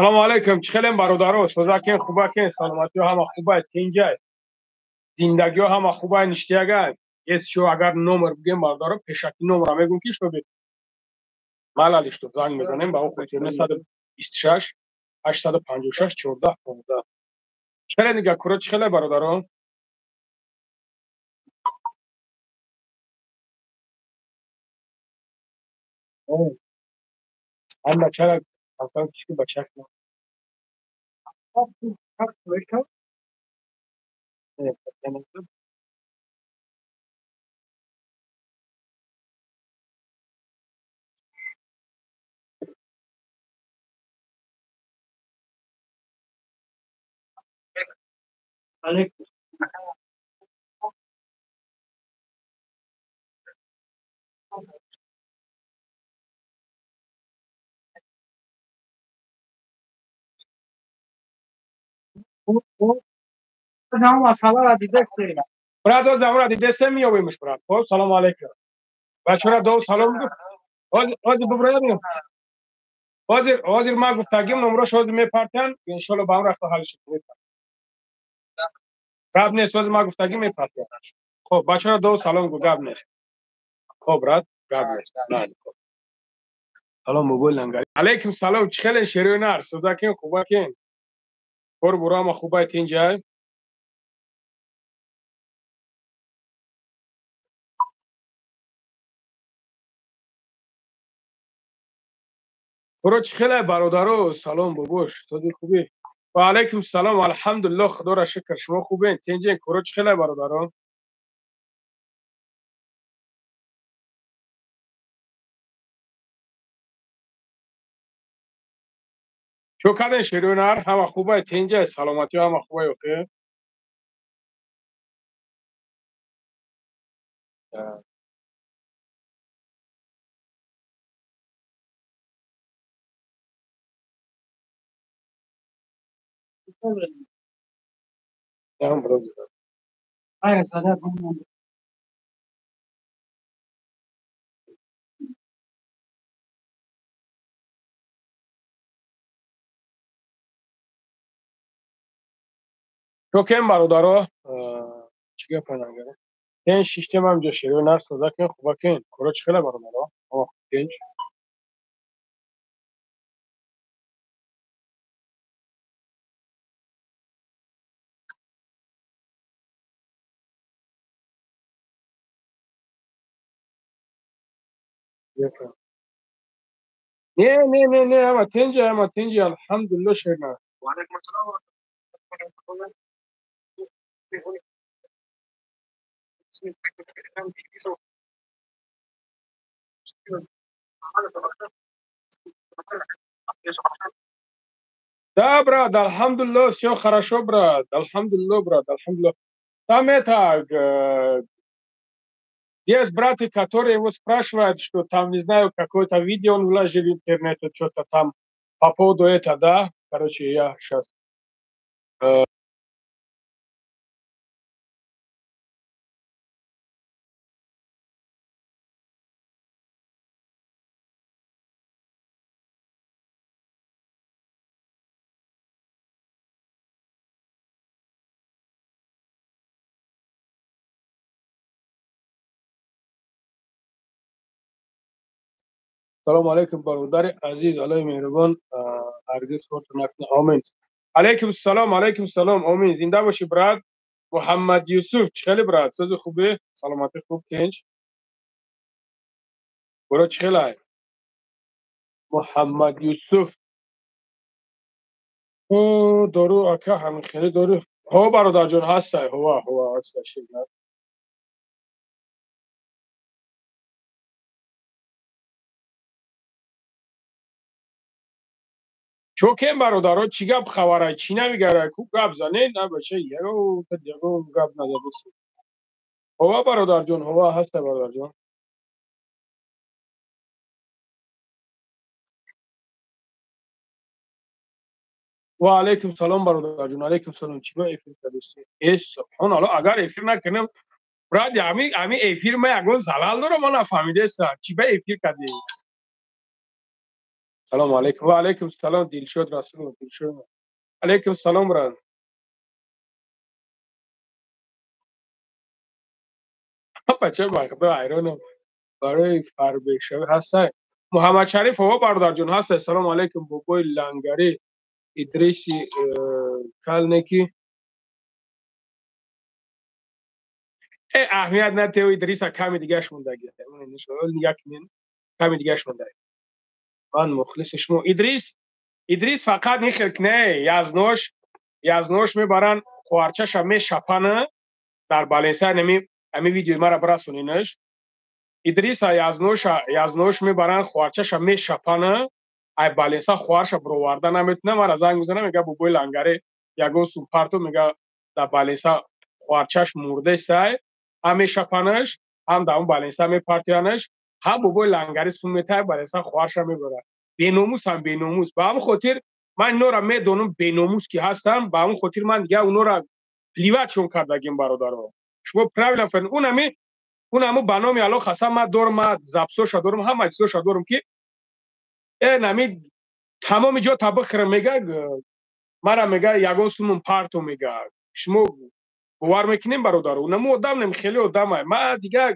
Салому алайкум, чӣ хелем бародаро, созакин, хубакин, саломатиҳо ҳама хубай, тинҷай, зиндагиҳо ҳама хубай, ништиягай. Ес шо агар номер бигем бародаро, пешакӣ номера мегӯм ки шоби малали што занг мезанем ба он хотир 926 856 14 15. Чӣ хеле нига куро, чӣ хеле бародаро? Ҳам бачара ҳамсар кишки бачак. Брат, оз амра дидесем, меёбемш, брат. Хоб, салому алайкум. Бачора до салом гуфт. Ҳозир биброям. Ҳозир ман гуфтагим номрош ҳозир мепартян, иншолло ба он рафта ҳал шуд. Гап нест, ҳозир ман гуфтагим мепартян. Хоб, бачора до салом гу, гап нест. Хоб, брат, гап нест. Салом мобил лангари. Алайкум салом, чӣ хеле шерои нар, созакин, хубакин. Кор бурама хубай, тинҷай. Куро чӣ хеле бародаро, салом бобош, соди хубӣ. Ва алайкум салом, алҳамдулиллоҳ, худоро шукр, шумо хубен, тинҷен, куро чӣ хеле бародаро? Чо карден шерои нар, ҳама хубай, тинҷай, саломатӣ ҳама хубай охе? Чокем бародаро, чӣ гапа нагара? Тен шиштем ҳамҷо шерои нар, созакин, хубакин. Куро чӣ хеле бародаро? Ҳама хуб, тинҷ. Не, не, не, не, ҳама тинҷи, ҳама тинҷи, алҳамдулиллоҳ, шерна. Да, брат, алҳамдулиллоҳ, всё хорошо, брат, алҳамдулиллоҳ, брат, алҳамдулиллоҳ. Там это, есть братья, которые его спрашивают, что там, не знаю, какое-то видео он вложил в интернет, что-то там по поводу этого, да? Короче, я сейчас. Салому алайкум, бародари азиз, Аллоҳи меҳрубон ҳаргиз худро накунад. Омин. Алайкум салом, алайкум салом, омин. Зинда бошӣ, брат. Муҳаммад Юсуф, чӣ хеле, брат? Сози хубе? Саломатӣ хуб, тинҷ? Буро чӣ хелай? Муҳаммад Юсуф. О, дору ака ҳамин хеле дору. Ҳо, бародарҷон, ҳастай, ҳова, ҳова, ҳастай, ширнат. Чокем бародаро, чӣ гап хабарай, чӣ намегарай, ку гап занед, на бача, ягон ягон гап назадест. Ҳова, бародарҷон, ҳова, ҳастай, бародарҷон. Ва алайкум салом, бародарҷон, алайкум салом. Чӣ ба эфир кардисти? Э, субҳоналлоҳ, агар эфир накунам, брат, ами эфир ма ягон залал дорам, ман нафаҳмидестам. Чӣ ба эфир кардӣ? Салому алейкум. Ва алейкум салом, Дилшод Расулов, Дилшод. Алейкум салом, брат. Бача бахто ҳайронам барои фарбешавӣ ҳастай. Муҳаммад Шариф ова бародарҷон ҳастай. Салому алейкум, бобои лангари Идриси калнеки. Аҳамият натео, Идриса ками дигаш мондаги. Нигоҳ кунед, ками дигаш мондаги. Ман мухлиси шумо. Идрис фақат нихел не, язнош мебаранд, хоҳарчаша мешапана дар баленса неми ами видеои мара бирасонинаш. Идриса язнош мебаранд, хоҳарчаша мешапана, ай баленса хоҳарша бироварда наметуна, мара занг мезана, мега бобои лангаре ягон сум парту, мега дар баленса хоҳарчаш мурдесай, ҳам мешапанаш, ҳам дар он баленса мепартоянаш, ҳам бобои лангари сум метай, баленса хоҳарша мебарад. Беномус ҳам беномус. Ба ҳамон хотир ман инора медонам беномус ки ҳастам, ба ҳамон хотир ман дигар онора пливатшон кардагим, бародаро. Шумо правильно фаҳмед. Унаму ба номи Аллоҳ қасам ман дорам, ман запсоша дорам, ҳама чизоша дорам ки нами тамоми ҷо та бихӯрам, мега мара мега ягон сумум парту мега. Шумо бовар мекунем, бародаро? Унаму одам нем, хеле одамай. Ман дигар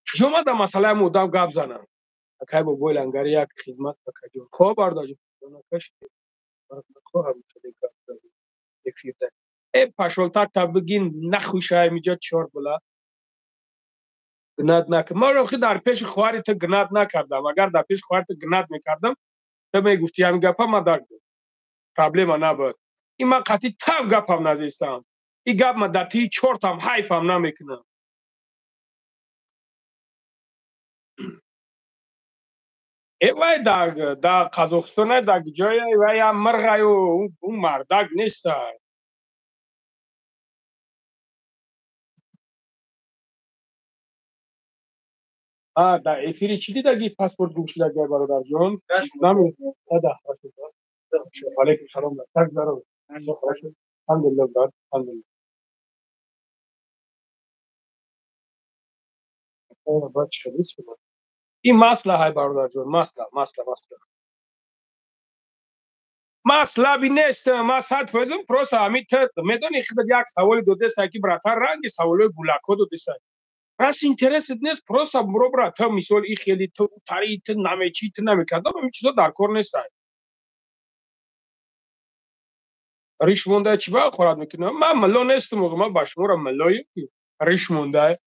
куҷо ман дар масъалаи ҳамун одам гап занам? Акай бобои лангари як хидмат бакаҷон. Хоб бародарҷон, пашолтак та бигин нахушай миҷа чор була. Гнат накард. Ман охи дар пеши хоҳари ту гнат накардам. Агар дар пеши хоҳари ту гнат мекардам, ту мегуфти ҳамин гапа ман дар проблема набуд. Ин ман қатъи тав гапам назистам. Ин гап ман дар тии чортам ҳайфам намекунам. Вай дар Қазоқистон, дар ҷое вай ям мирғаю ӯ мардак нестай. Дар эфири чӣ дидаги паспорт гум шудагай, бародарҷон? Алейкум салом, как здоровье? Всё хорошо? Алҳамдулиллах, брат, алҳамдулиллах. Ин масла ҳай, бародарҷон, масла, масла, масла. Ман слабый нестам, ман 100%-м, просто ҳамин ту медонӣ худат як саволе додесай ки братан ранги саволҳои гулакҳо додесай. Раз интересет нест, просто бро брат, ту мисол и хели ту тари ту намечи ту намекардам, ҳамин чизо дар кор нестай. Риш монда чӣ ба хӯрад мекунам? Ман милло нестам, ман ба шуморо миллоем ки риш монда.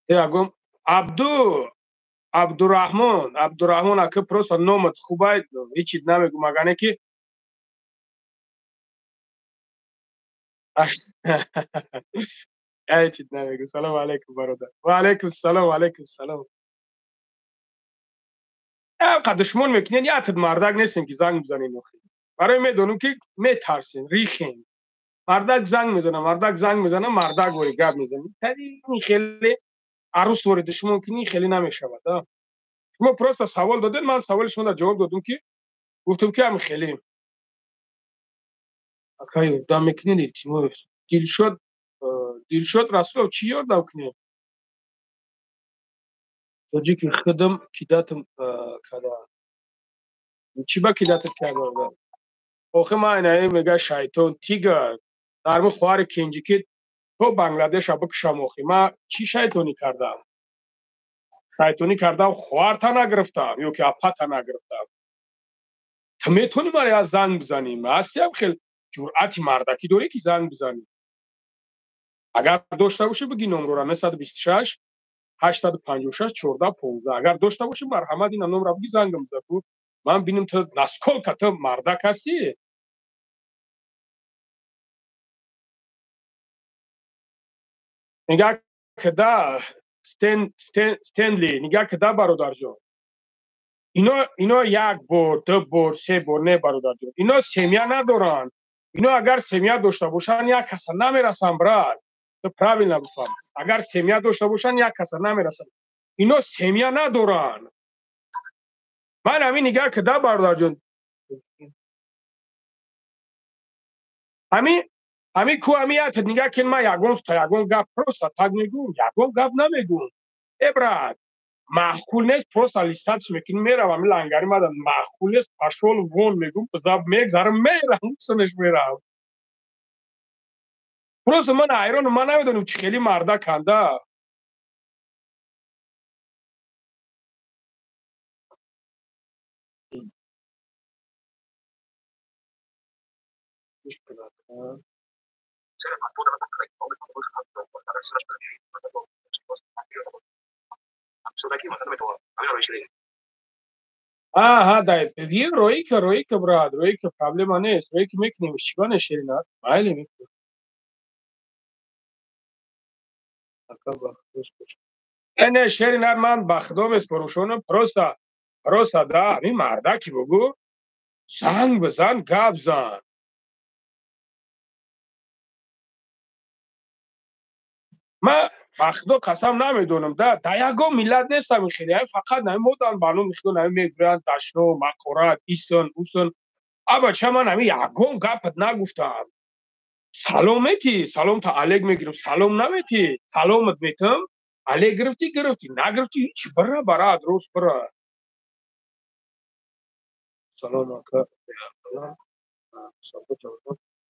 Ягом Абдураҳмон ака просто номат хубай, ҳеҷ намегум, агане ки ҳеҷ намегум. Салому алейкум, бародар. Ва алейкум салом, алейкум салом. Қа душмон мекунен, ятд мардак нестем ки занг бизанем охи. Барои медонам ки метарсем, рихем. Мардак занг мезана, мардак занг мезана, мардак вори гап мезанем. Ин хеле арӯс вори душмон кунӣ хеле намешавад. Шумо просто савол додед, ман саволи шуморо ҷавоб додум ки гуфтум ки ҳам хеле. Акай ёрдам мекунед, илтимос. Дилшод Расулов чӣ ёрдам кунед? Тоҷики худам кидатам када. Чӣ ба кидатат карда? Охи ман инаи мега шайтон тигр дар мо хоҳари кенҷики то Бангладеша бикушам охи. Ман чӣ шайтонӣ кардам? Шайтонӣ кардам, хоҳарта нагирифтам ё ки апата нагирифтам. Ту метавонӣ маро як занг бизанӣ? Ҳастиам хел ҷуръати мардакӣ дорӣ ки занг бизанӣ? Агар дошта бошӣ биги номрора 926 856 14 15. Агар дошта бошӣ марҳамат ина номра биги зангам бизан. Ман бинам ту насколько ту мардак ҳастӣ. Нигоҳ кида Стенли, нигоҳ кида бародарҷон. Ино як бор, ду бор, се бор не бародарҷон. Ино семья надоранд. Ино агар семья дошта бошанд як каса намерасанд, брат. Ту правильно бифаҳм. Агар семья дошта бошанд як каса намерасанд. Ино семья надоранд. Ман ҳамин нигоҳ кида бародарҷон. Ҳамин Ҳамин ку ҳами як нигаҳ кен, ман ягон ягон гап просто так мегӯм, ягон гап намегӯм. Э, брат, маъқул нест, просто листать мекунӣ, меравам. Ҳами лангари мада маъқул нест, пошёл вон мегӯм, мегзарам, мерам, сунеш мерам. Просто ман ҳайронам, ман намедонам, чӣ хели мардаканда. Аҳа, дай роика, роика, брат, роика, проблема нест, роика мекунем, чиба не, ширинат, майли, мекунем. Э, не, шеринат, ман ба худо меспорушонам, просто да, ҳамин мардаки бугӯ, занг бизан, гап зан. Ман ба худо қасам, намедонам, да да ягон миллат нестам хеле, фақат нами модан ба номи худо нами мегӯянд дашно, мақорат, исон, усон. Абача, ман ҳами ягон гапат нагуфтам. Салом метӣ, саломта алек мегирам, салом наметӣ, саломат метам, алек гирифтӣ, гирифтӣ, нагирифтӣ, ҳичи, бира, барад, рост бира. Салом, ака.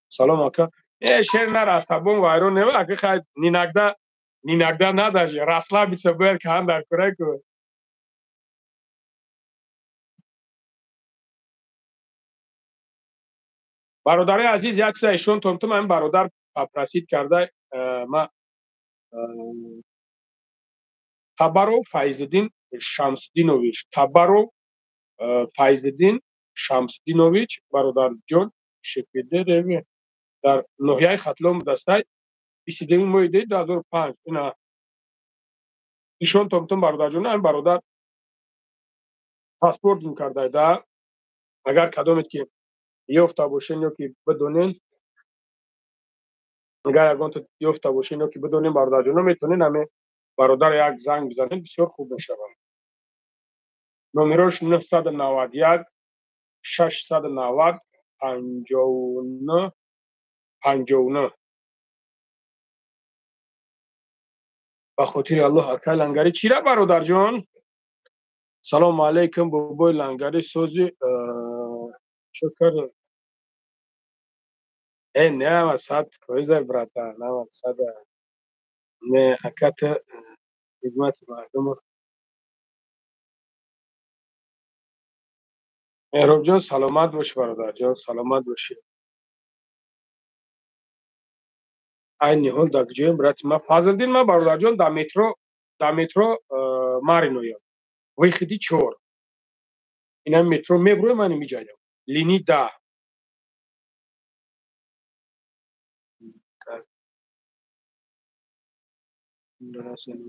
Салом, ака. Э, шер нар, асабон вайрон нема, ака. Хай, иногда, иногда надо же расслабиться, бояд кан дар кураку. Бародари азиз, як чиза ишон тонтум. Ҳамин бародар попросить карда, ма Табаров Файзиддин Шамсиддинович, Табаров Файзиддин Шамсиддинович, бародарҷон, шпд дар ноҳияи Хатлон будастай, 22-ми моҳи 2005. Ина ишон тонтум, бародарҷон. Ҳамин бародар паспорт гум кардай да. Агар кадомед ки ёфта бошен ё ки бидонен, агар ягонто ёфта бошен ё ки бидонен, бародарҷоно, метавонен ҳаме бародар як занг бизанед, бисёр хуб мешавад. Номерош 991 690 59 59. Ба хотири Аллоҳ, акай Лангарӣ. Чира, бародарҷон? Салому алайкум, бобои Лангарӣ, сози чо кард? Э, нама 100%, брата, нама сада не, аката хидмати мардум. Меҳробҷон, саломат бошӣ, бародарҷон, саломат бошӣ. Айни ҳол дар куҷоем, брати ма Фазлдин? Ма, бародарҷон, дар метро Мариноям, выход и 4. Ина метро мебуроем, ман миҷаям, линии 10.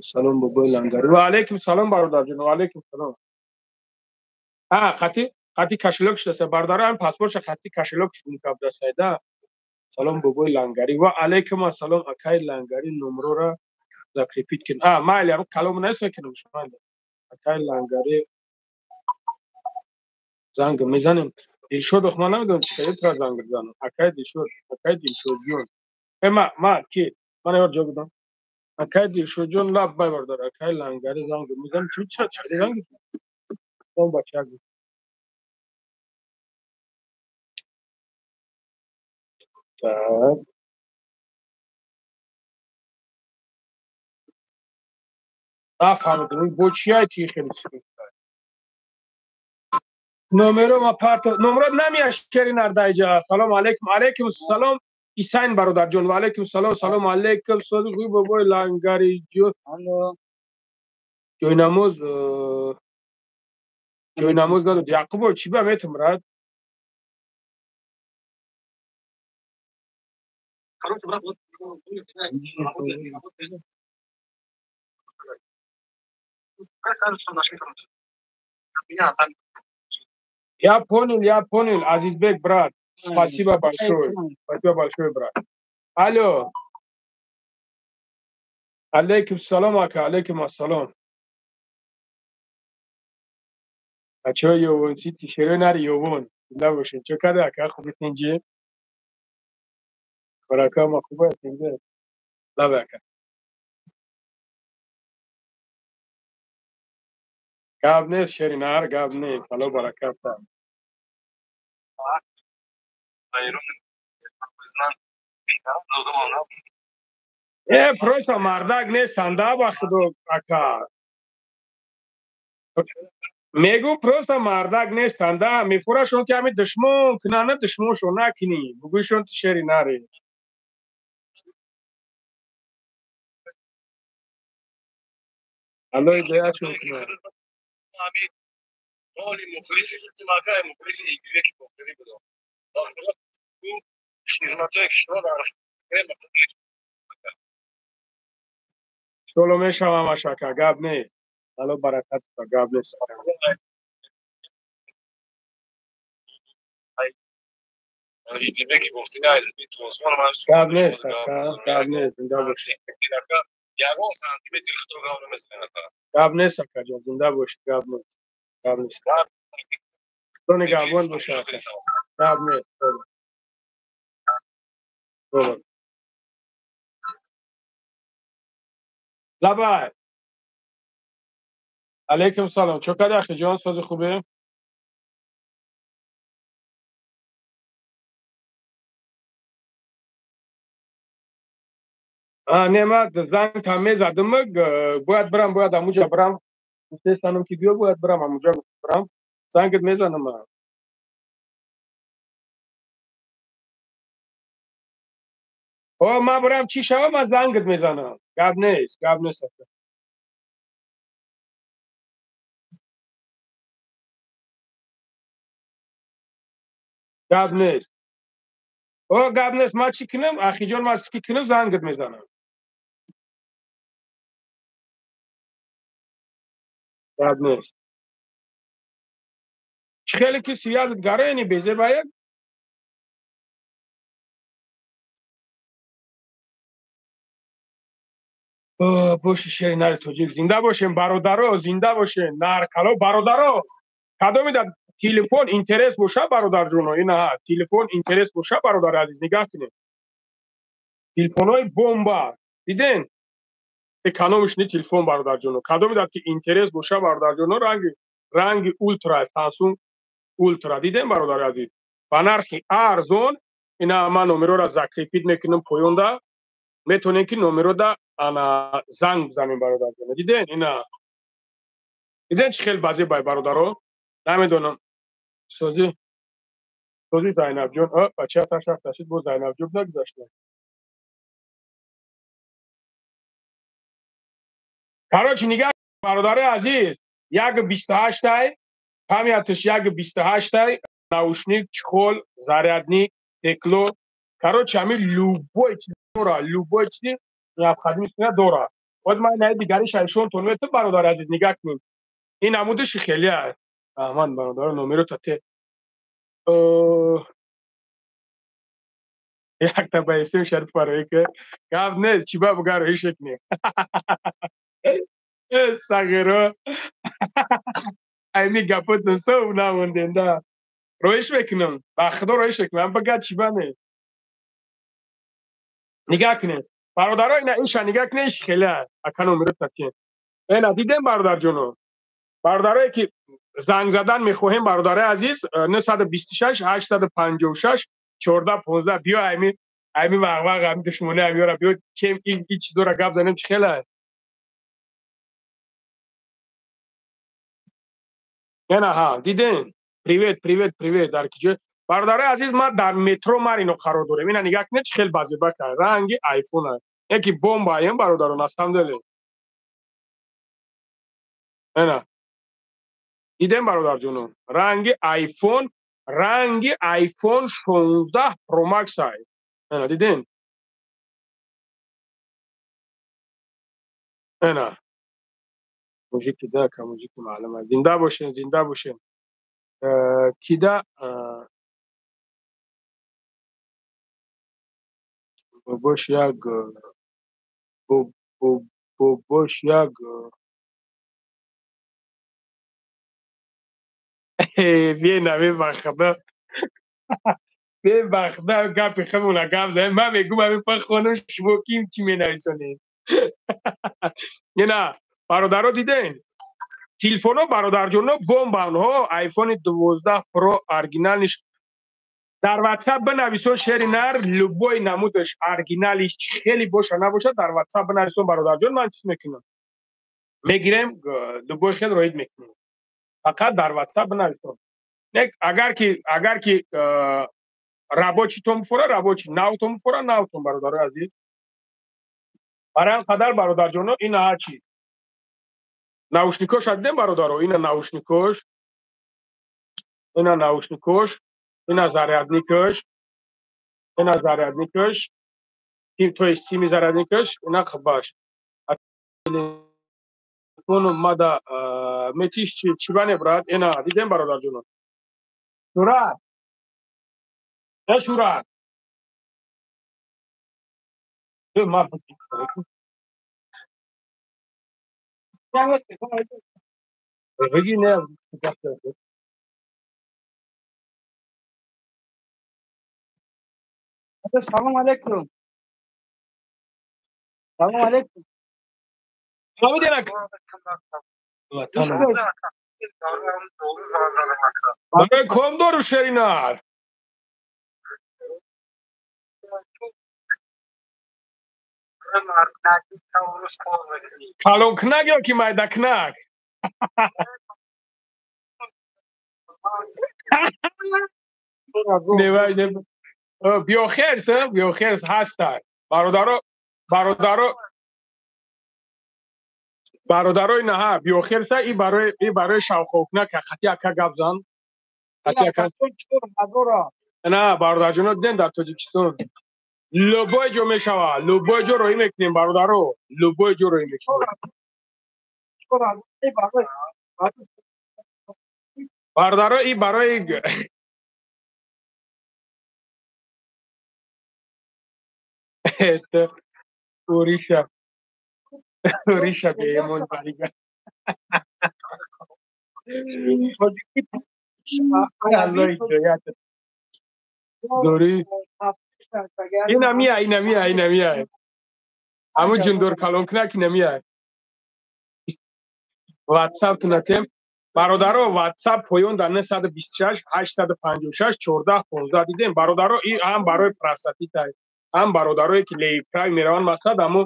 Салом, бобои Лангари. Ва алайкум салом, бародарҷон, ва алайкум салом. А хати кошелёк шудаса, бародаро, ҳам паспортша хати кошелёк гум кардасайда. Салом, бобои Лангарӣ. Ва алайкум ассалом, акаи Лангарӣ, номрора закрепить кун. А, майли, ам калом нест, мекунам, майли. Акаи Лангарӣ, занг мезанем. Дилшод, ман намедонам, чӣ хеле тра занг бизанам. Акаи Дилшод, акаи Дилшодҷон. Э, ма ки ман ёр ҷо будам. Акаи Дилшодҷон, лаб бай, бародар, акаи Лангарӣ, занг мезанам. Чӣ чӣ занг? Бача. Так. Нафаҳмидам, бо чия ти хеле номеро ма парто, номро намеяш, шери нардаиҷа. Салом алейкум, алейкум салом, Исайн бародарҷон, ва алейкум салом, салом алейкум, содиқи бобои Лангариҷо. Ҷойнамоз, ҷойнамоз надод. Яқубо, чӣ ба метум, брат? Короче, брат, вот, работает, не работает. Как кажется, нашли, короче. Меня там. Я понял, Азизбек, брат. Спасибо большое. Спасибо большое, брат. Алло. Алейкум салом, ака, алейкум ассалом. Ачо Ёвон, чи шеро нари, Ёвон. Зинда бошед. Чо када, ака, хуби, тинҷи? Барака ма хубай тинҷай. Лабай ака. Гап нест шери нар, гап нест. Алло баракат. Просто мардак нестанд, да, ба худо ака. Мегӯ просто мардак нестанд, да, мефурашон ки ҳами душмон кунанд, душмоншон накунӣ. Бугӯйшон ту шери наре. Алло ҳидоятшон кунад. Шоло мешавам ака, гап нест. Алло баракат, гап нест. Гап нест ака, гап нест, зинда бошед. Гап нест ака ҷон, зинда бошед, гап нест. Гап нест. Худо нигаҳбон бошад ака. Гап нест. Лабай. Алейкум салом. Чо кади ахи ҷон, сози хубе? Не, ман занг та мезадам, бояд бирам, бояд амуҷа бирам. Гуфтестанам ки биё, бояд бирам амуҷа бирам. Зангат мезанам ман. О, ман бирам чӣ шава, ман зангат мезанам. Гап нест, гап нест. Гап нест. О, гап нест, ман чӣ кунам? Ахиҷон, ман чӣ кунам, зангат мезанам. Гап нест. Чӣ хеле ки связат гарени безебая? Боши шери нари тоҷик, зинда бошем бародаро, зинда бошем наркало бародаро. Кадоме дар телефон интерес боша бародарҷоно, ина телефон интерес боша бародари азиз, нигаҳ кунед. Телефонҳои бомба, диден? Экономишни телефон бародарҷоно. Кадоме дар ки интерес боша бародарҷоно, ранги ултра, Samsung Ултра, диден бародари азиз? Ба нархи арзон, ина ман номерора закрепит мекунам поёнда, метавонем ки номерода ана занг бизанем бародарҷоно. Диден ина? Диден чӣ хел базебай бародаро? Намедонам. Сози Зайнабҷон, бача ташраф ташид, бо Зайнабҷон нагузашта. Короче, нигаҳ бародари азиз, 1.28-ай, памяташ 1.28-ай, наушник, чехол, зарядник, текло. Короче, ҳамин любой чиз дора, любой чизи необходимость дора. Боз ман инаи дигари шайшонтон метам бародари азиз, нигаҳ кунед. Ин намудаши хеле аст. Ман бародаро номеро тате. Якта ба исм Шариф барои ки гап нест, чӣ ба буга роҳӣ шекне. Сағиро. Айни гапотон сов намондем да. Роҳиш мекунам. Ба худо роҳиш мекунам. Бага чӣ ба не. Нигаҳ кунед. Бародаро ина иша нигаҳ кунед, иш хеле аст. Ака номеро тате. Ина дидем бародарҷоно. Бародарое ки занг задан мехоҳем бародари азиз, 926 856 14 15, биё ами вағвағ, ами душмони амиёра биё, чем ин чизора гап занем, чӣ хеле аст? Ина ҳа, дидем? Привет, привет, привет, дар киҷо? Бародари азиз, ман дар метро Марино қарор дорем. Ина нигаҳ кунед, чӣ хел базеба кард. Ранги айфон аст. Яки бомба аем бародаро, на самом деле. Ина дидем бародарҷоно, ранги айфон, ранги айфон 16 Pro Max ай. Ина дидем? Ина мужики да, ка мужики маълум аст. Зинда бошен, зинда бошен. Кида бобош як бобош як Вена, ба худо. Бебахта гапи худмона гап заем. Ман мегӯм ҳамин па хонум, шумо ким чӣ менависонед? Ина бародаро, диден телефоно, бародарҷоно, бомбанҳо, айфони 12 Про оригиналниш дар Ватсап бинависон. Шери нар, любой намудаш, оригиналиш хеле боша набоша, дар Ватсап бинависон, бародарҷон, ман чиз мекунам, мегирем, любой хел роид мекунем, фақат дар Ватсап бинависон. Агар ки рабочий тон фора, рабочий навтон фора, навтон, бародарои азиз. Барои қадар, бародарҷоно, ина ҳарчи наушникош дидем, бародаро, ина наушникош, ина наушникош, ина зарядникаш, ина зарядникаш, то есть сими зарядникаш, ина хабаш. Телефону мада метиш чи бане, брат? Ина дидем, бародарҷоно. Шурат, э Шурат, ма. Бигӣ, не. Салом алейкум. Салом алейкум. Салом динак. Барои ком дору, шеринар? Калонкунак ё ки майдакунак? Биохерс, биохерс ҳаста, бародаро, бародаро, бародарои наҳа биохерса. И барои шавқовкунак хати ака гап зан, хати ака. На, бародарҷоно, дидем, дар Тоҷикистон любой ҷо мешава, любой ҷо роҳӣ мекунем, бародаро, любой ҷо роҳӣ мекунем, бародаро. И барои ориша, ориша беемон барига. Алло, ҳидоятат дорӣ. Ина мия, ина мия, ина мия, ҳамун ҷундор калонкунак ина мия. Ватсап тунатем, бародаро, Ватсап поён дар 926 856 14 15. Дидем, бародаро, и ҳам барои простатитай, ҳам бародарое ки лейпрай мераванд, мақсад ҳаму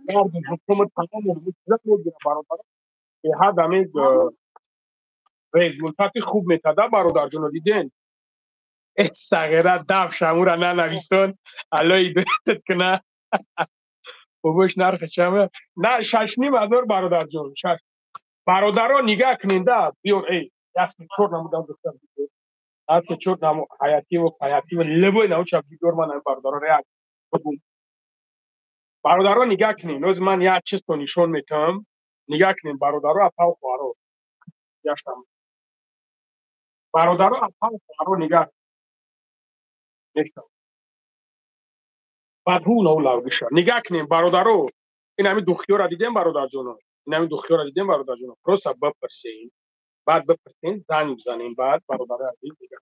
дарду зукому тамому чиза мегира, бародаро, беҳад ҳамин результати хуб метада, бародарҷоно, диден. Э сағира, даф шамура нанавистон, алло ҳидоятат куна. Бобош, нархи чама? На, 6500, бародарҷон, шаш. Бародаро, нигаҳ куненда, биёр, эй, ясни чор намудам, духтар, ҳатто чор наму ҳаятиву ҳаятиву любой науча бидор. Ман бародаро реак бародаро, нигаҳ кунен, оз ман як чизто нишон метавам, нигаҳ кунен, бародаро, апау хоҳаро, яштам, бародаро, апау хоҳаро, нигаҳ нестам. Баъд ҳу нау лавгиша. Нигаҳ кунем, бародаро, ин ҳами духиёра дидем, бародарҷоно, ин ҳами духиёра дидем, бародарҷоно. Просто бипурсем, баъд бипурсем, занг бизанем баъд, бародарои азиз, нигаҳ.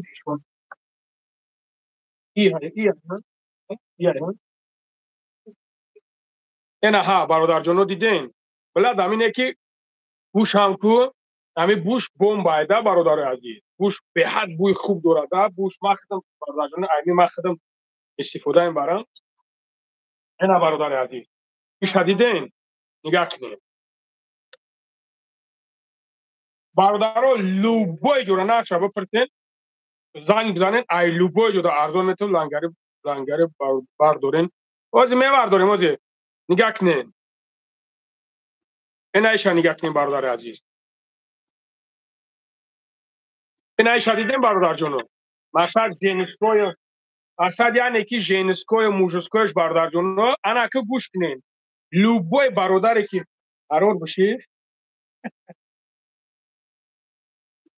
Нишон. Ия, ия, ия. Ина ҳа, бародарҷоно, дидем. Билад ҳамине ки гӯш ҳам ку, ҳами буш бомбайда, бародарои азиз. Буш беҳад бӯи хуб дорада, буш ман худам, бародарҷоно, айни ман худам истифода мебарам. Ина, бародари азиз, иша дидем, нигаҳ кунем, бародаро, любой ҷора наша бипурсен, занг бизанен, ай любой ҷода арзон метавон. Лангари, лангари бардорен, ози мебардорем, ози нигаҳ кунен. Ина иша нигаҳ кунем, бародари азиз, ина иша дидем, бародарҷоно. Мақсад женское, мақсад яъне ки женское, мужскоеш, бародарҷоно, ана ки гӯш кунем, любой бародаре ки қарор биши,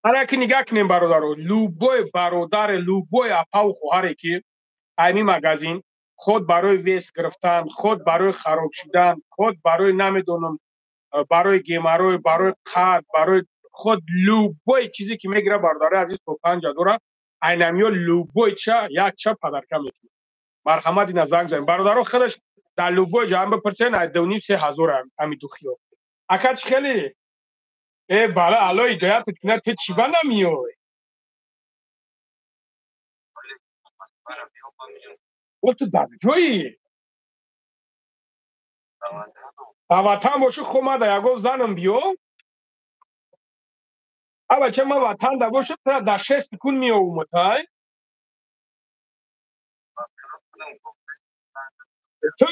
ана ки нигаҳ кунем, бародаро, любой бародаре, любой апаву хоҳаре ки айми магазин худ барои вес гирифтан, худ барои хароб шудан, худ барои намедонам, барои геморрой, барои қад, барои худ любой чизе ки мегирад, бародари азиз, то 5000. Айнамиё любой ча як ча подарка мекунад. Марҳамат, ина занг занед. Бародаро, худаш дар любой ҷо бипурсен, ай 2,5-3 ҳазор ҳами духиё. Ака, чӣ хеле? Э, бала, Алло ҳидоятат кунад, ту чӣ ба намеёй? О, ту дар ҷои? Ба ватан бошӣ, хуб, ман дар ягон занам биё. А бача, ман ватан да бошам, дар 6 секунд меовумад, ай? Ту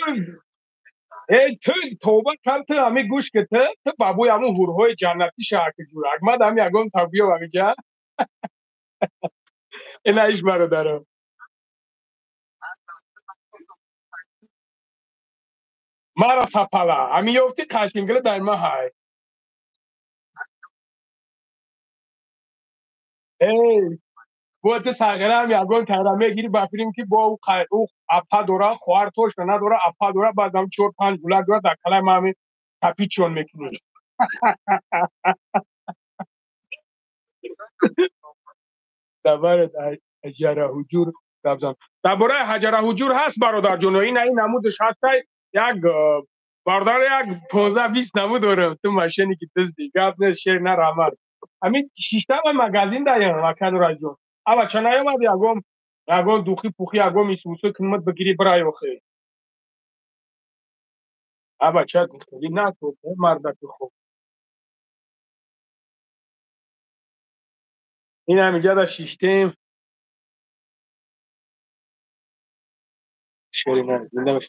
э, ту тавба кар, ту ҳами гӯш ки, ту бабои ҳамун ҳурҳои ҷаннатӣ шаҳр ҷурак. Ман ҳами ягон та биё ҳамиҷа. Ина иш, бародаро. Мара сапала ҳами ёфти қайсингила дар ма ҳай. Эй, бо ту сағирам ягон тара мегири, ба филм ки бо ӯ апа дора, хоҳар точно надора, апа дора, баъдам чор панҷ гулак дора, дар калаи ма ҳами тапичон мекунӣ. Дар ҳаҷара ҳуҷур гап, дар бораи ҳаҷара ҳуҷур ҳаст, бародарҷоно. Ина ин намудаш ҳастай. Як бародар, як 15-20 намуд дорам. Ту машине ки дизди, гап нест, шер на, раҳмат. Ҳамин шиштама магазин даям, ака Нураҷон. Ава ча наёмад, ягон духи пухи, ягон исусу кунмат бигири бирай охе. Аба ча хеле на, мардаки хуб. Ин ҳаминҷа да шиштем. Шери, зинда бош.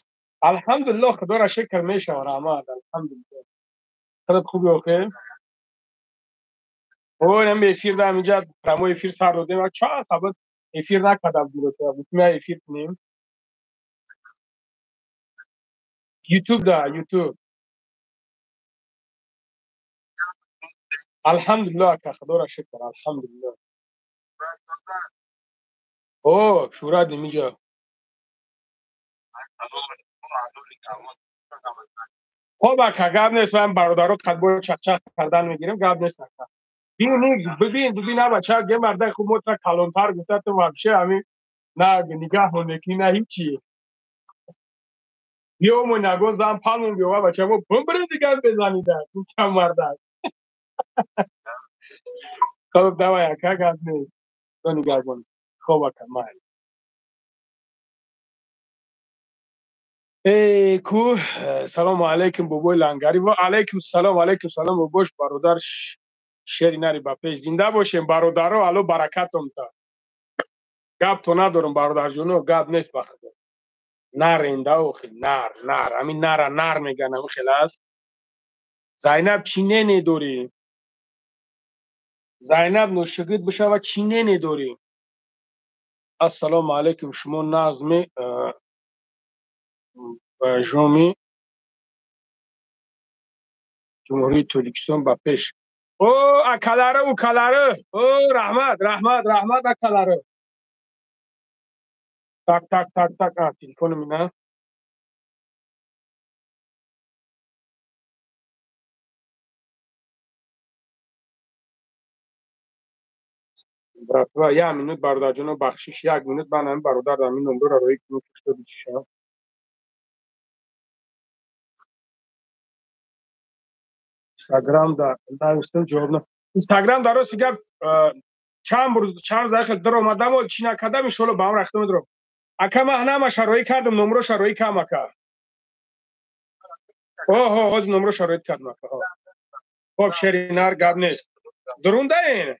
Алҳамдулиллоҳ, худоро шукр, мешава, раҳмат, алҳамдулиллоҳ. Худат хуби охе? Ой, ҳам эфир да ҳаминҷа прямой эфир сар додем. Чанд сабат эфир накардам, гуфтем эфир кунем. Ютуб да, ютуб. Алҳамдулиллоҳ, ака, худоро шукр, алҳамдулиллоҳ. О, шӯрат имиҷа. Хоб, ака, гап нест, ман бародаро қадбо чақчақ кардан мегирем, гап нест, ака. Бини, бибин, бибин, аба ча ге марда хуб, мо та калонтар гуфта, ту вообще ҳамин на нигаҳ мекунӣ, на ҳичи. Биёмо, ягон зан палмон биё, бача, мо бумбирем, дигар безанида чанд мардак. Хоб, давай, ака, гап нест, худо нигаҳбон. Хоб, ака, майли. Эй ку, салому алайкум, бобои Лангари. Ва алайкум салом, алайкум салом, бобош, бародар шери нари, ба пеш, зинда бошем, бародаро, Алло баракатон та. Гап то надорам, бародарҷоно, гап нест, ба худо. Наренда охи, нар, нар, ҳамин нара нар меган, ҳамин хел аст. Зайнаб, чӣ нене дорӣ? Зайнаб, ношигирд бишава, чӣ нене дорӣ? Ассалому алайкум, шумо назми жоми Ҷумҳурии Тоҷикистон ба пеш. О, акалары, укалары, о, раҳмат, раҳмат, раҳмат, акалары. Так, так, так, так, а телефонам ина. Братва, як минут, бародарҷоно, бахшиш, як минут, ман ҳамин бародар ҳамин номерро роӣ кунам, ки чиша. Инстаграм да навиштам, ҷавоб на. Инстаграм дар рости гап чанд рӯз, чанд рӯз ахел дар омадам, чӣ накардам, иншоалло ба ҳам рахта медорам. Ака, ман ҳамаша роӣ кардам, номроша роӣ кардам, ака. Оҳо, ҳозир номроша роӣ кардам, ака. Хоб, шеринар, гап нест. Дурундаен?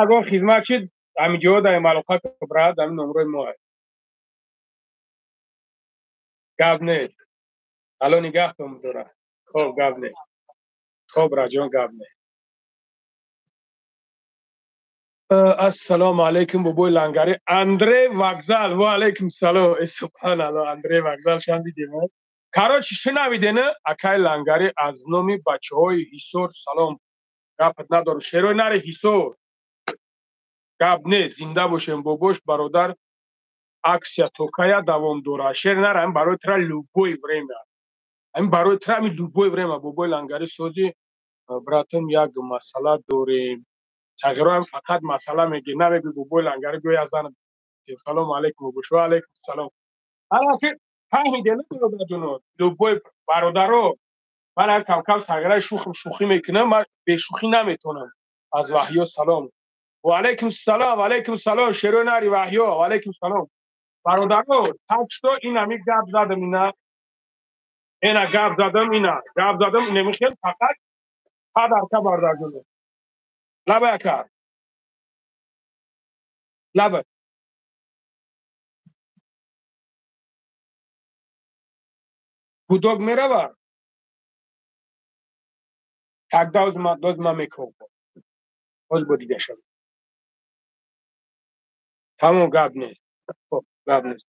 Ягон хизмат чид, ҳамиҷоҳо дар малоқа брат, ҳамин номрои мо. Гап нест, Алло нигаҳтон бидора. Хоб, гап нест. Хоб, раҷон, гап нест. Ассалому алайкум, бобои Лангари, Андрей вокзал. Ва алайкум салом. Э, субҳаналло, Андрей вокзал шам дидем. Короче, шунавидена, акай Лангари, аз номи бачаҳои Ҳисор салом. Гапат надорам, шерои нари Ҳисор. Гап нест, зинда бошем, бобош, бародар. Акция то кая давом дора? Шер нара, ҳамин барои тра любой время. Ҳамин барои тра ҳамин любой время. Бобои лангари сози, братон, як масъала дорем. Сағироам фақат масъала мегӣ, намегӯ бобои лангари гӯй аз зан. Салому алайкум, бобош. Ва алайкум салом. Ҳала ки фаҳмиде, бародарҷоно, любой бародаро, ман ҳам кам-кам сағираи шӯхӣ мекунам, ман бешӯхӣ наметавонам. Аз Ваҳё салом. Ва алайкум салом, ва алайкум салом, шерои нари Ваҳё, ва алайкум салом. Бародаро, так что ин ҳами гап задам, ина гап задам, ина гап задам, инамихел фақат падарка, бародарҷоно. Лаба яка. Лаба. Гудок мерава? Тогда доз ма мекунам. Боз бо дига шавад. Тамом, гап нест. Хоб, гап нест.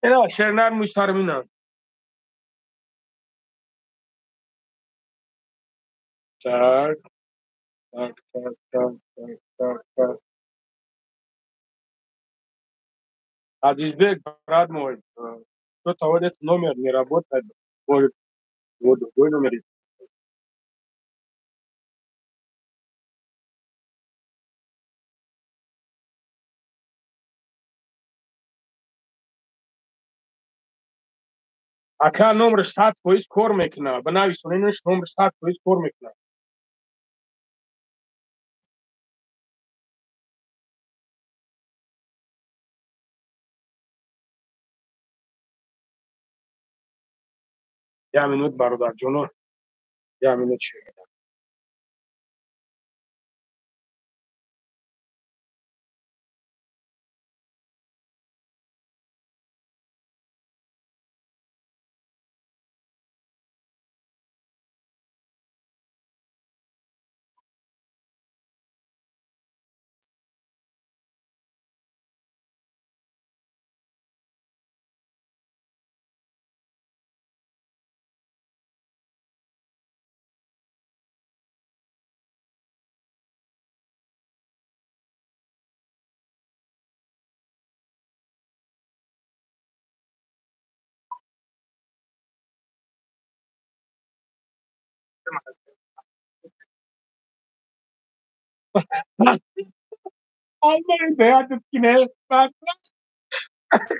Ина шернар мӯй сарминан. Так. Так, так, так, так, так, так. Азизбек, брат мой, что-то вот этот номер не работает. Может, вот другой номер. Ака, номер 100% кор мекуна. Бинависоненаш, номер 100% кор мекуна. Як минут, бародарҷоно, як минут. Шеда.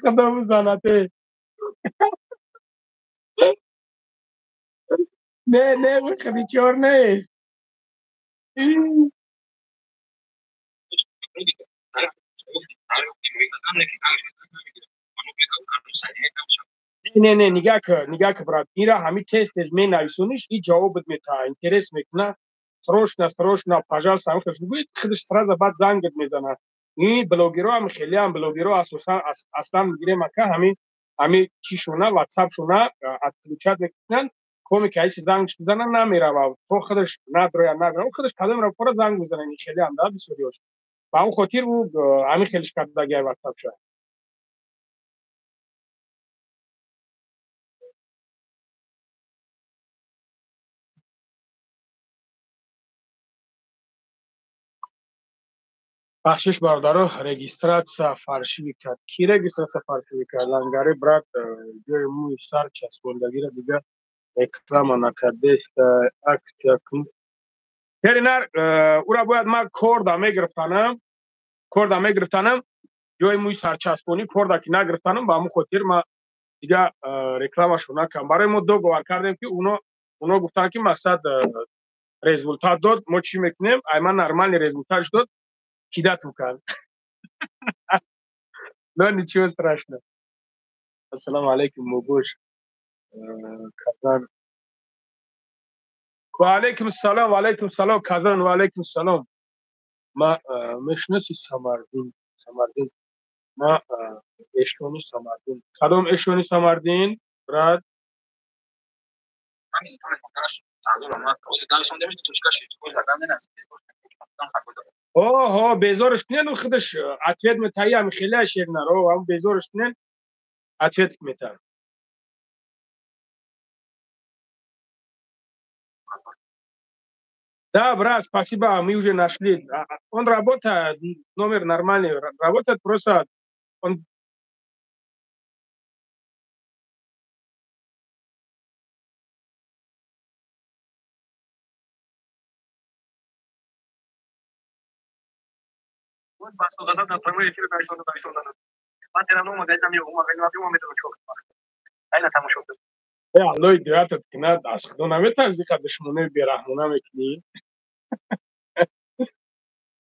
Худо бизанате. Не, не, хадичор нест. Не, не, нигаҳ кун, нигаҳ кун, брат. Ира ҳами тез тез менависониш, и ҷавобат метаҳа, интерес мекуна. Срочно, срочно, пожалуйста, ҳам хеш бигӯед, худаш сразу баъд зангат мезанад. Ин блогерро ҳам хелеам, блогерро асосан аслан мегирем, ака, ҳами чишона, ватсапшона отключать мекунанд. Коме ки айси зангш бизана, намерава, то худаш надроя, надроя, худаш кадом рафора занг мезанад, ин хелеам да бисёриёш. Ба он хотир ӯ ҳамин хелиш кардагиай ватсапша. Бахшиш, бародаро, регистрация фальшивый кард. Ки регистрация фальшивый кард? Лангари, брат, ҷои мӯи сар часпондагиро дига реклама накардест. Акция кун. Теринар, ура бояд ман корда мегирифтанам, корда мегирифтанам, ҷои мӯи сарчаспонӣ корда ки нагирифтанам, ба ҳамон хотир ман дига рекламашро накардам. Барои мо договор кардем, ки уно гуфтанд, ки мақсад результат дод, мо чӣ мекунем? Ай ман нормальный результат дод, кидать кард. Но ничего страшного. Ассалому алайкум, Мубош. Казан. Ва алайкум салом, ва алайкум салом, Казан, ва алайкум салом. Ма мешиноси Самардин, Самардин. Ма эшони Самардин. Кадом эшони Самардин, брат? Оҳо, безориш кунен, худаш ответ метаи, ами хеле шернар. О, ам безориш кунен, ответ метаҳ. Да, брат, спасибо, мы уже нашли. Он работает, номер нормальный, работает просто. Он Аллои диятат кунад, аз худо наметарзӣ, ка душмонои бераҳмона мекунӣ.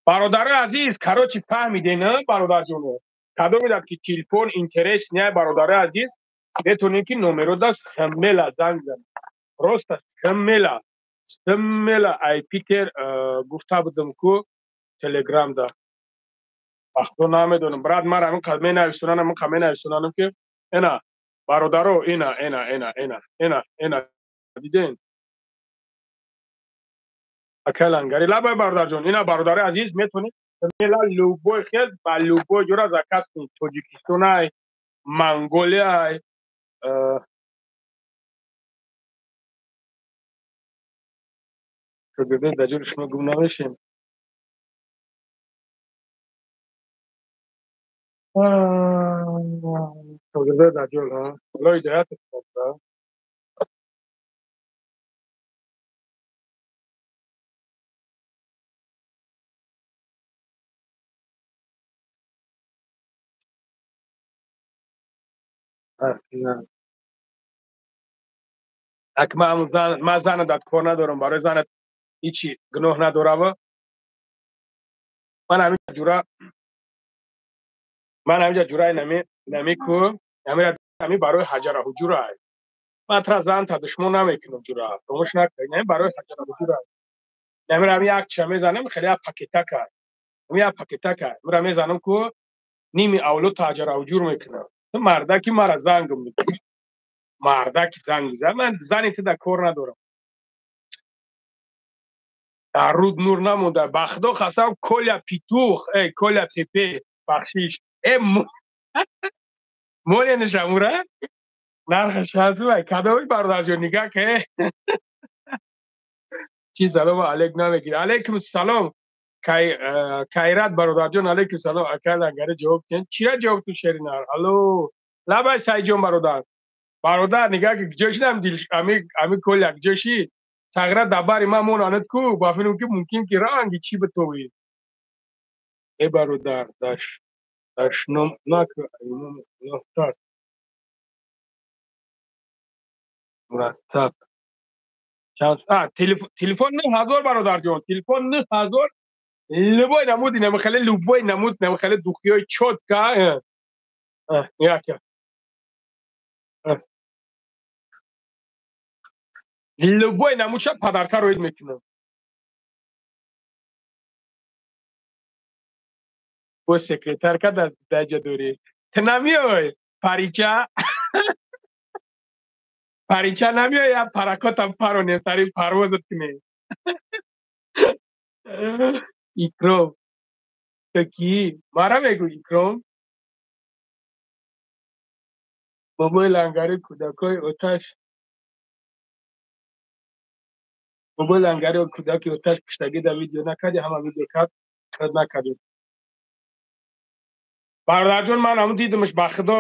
Бародарои азиз, короче, фаҳмидем, бародарҷоно, кадом медад ки телефон интерес не, бародарои азиз, метавонем ки номеро да смело занг занем, просто смело, смело. Ай Питер гуфта будам ку телеграмда, ба худо намедонам, брат, ман ҳамин қад менависонанам, ин қад менависонанам ки ина бародаро, ина, ина, ина, ина, ина, ина, диден, акай Лангари, лабай, бародарҷон, ина, бародари азиз, метавонед смело любой хел ба любой ҷора заказ кунед, Тоҷикистонай, Монголияй. Шогирдои даҷоли шумо гум намешем, шогирдои даҷол. Алло, ҳидоят. Ак ман зана дар кор надорам, барои занат ҳичи гуноҳ надорава. Ман ҳамин ҷура, ман ҳаминҷа ҷураи нами ку ами барои ҳаҷара ҳуҷура. Ман тра занта душмон намекунам, ҷура, фаромӯш накунед, нами барои ҳаҷара ҳуҷура. Намира ами як ча мезанем, хеле як пакетака, ами як пакетака мира мезанам ку ними авлодта ҳаҷара ҳуҷур мекунам. Мардаки мара зангм мекунӣ, мардаки занг мезанад, ман зани ту дар кор надорам. Дар руд нур намонда, ба худо қасам, Коля Петух, э Коля Пепе, бахшиш, э моненашамура нархаш ҳаст. Кадоми, бародарҷон, нигаҳ ке чи салому алейк намегирӣ. Алейкум салом, Кайрат бародарҷон, алейкум салом. Акай Лангари, ҷавоб кун. Чира ҷавоб ту, шеринар? Алло, лабай, Сайҷон бародар, бародар, нигаҳ ки куҷо шидам, дил ами Коля куҷо шид? Тағйира дар бари ман монанад ку, ба филм ки мумкин ки ранги чӣ битовӣ. Э бародар, дашном наку, мураттаб. Телефон 9000, бародарҷон, телефон 9000, любой намуд, намихеле любой намуд, намихеле духиёи чётко яка, любой намудша подарка роид мекунам. Бо секретарка дар даҷа дорӣ, ту намеой, парича, парича намеой, я паракотам паронем, сари парвозат кунем. Икром, ту кӣ мара мегӯ, Икром? Бобои Лангари, кӯдакои оташ, бобои Лангари, кӯдаки оташ куштагӣ дар видео накарди, ҳама видео кард, худ накардем. Бародарҷон, ман ҳамун дидимш, ба худо,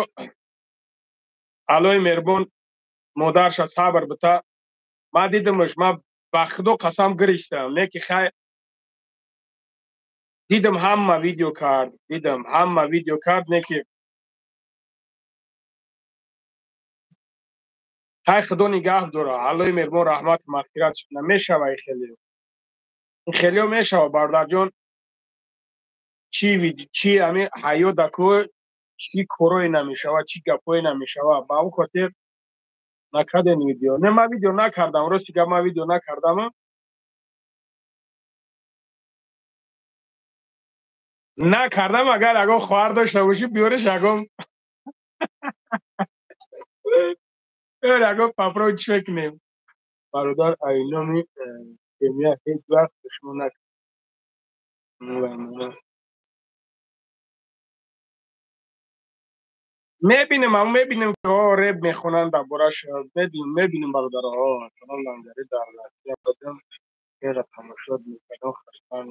Аллои меҳрубон модарша сабр бита. Ман дидимш, ман ба худо қасам гириштам, не ки хай дидам ҳама видео кард, дидам ҳама видео кард, не ки хай худо нигаҳ дора, Аллои меҳрубон раҳмат мағфират кунад. Мешава хеле, ин хелео мешава, бародарҷон. Чи ами ҳаёт даку чӣ корое намешава, чӣ гапое намешава. Ба он хотир накардем видео. Не, ман видео накардам, рости гап, ман видео накардам. Накардам. Агар ягон хоҳар дошта бошӣ, биёреш, ягон ягон папров чӣ мекунем. Бародар, айноми семья ҳеҷ вақт душмон накард. Мебинем, ам мебинем ки реп мехонанд дар бораш, мебинем, мебинем, бародаро. Салом, Лангари, дар Россия будем. Ера тамошо мекардам, хастаам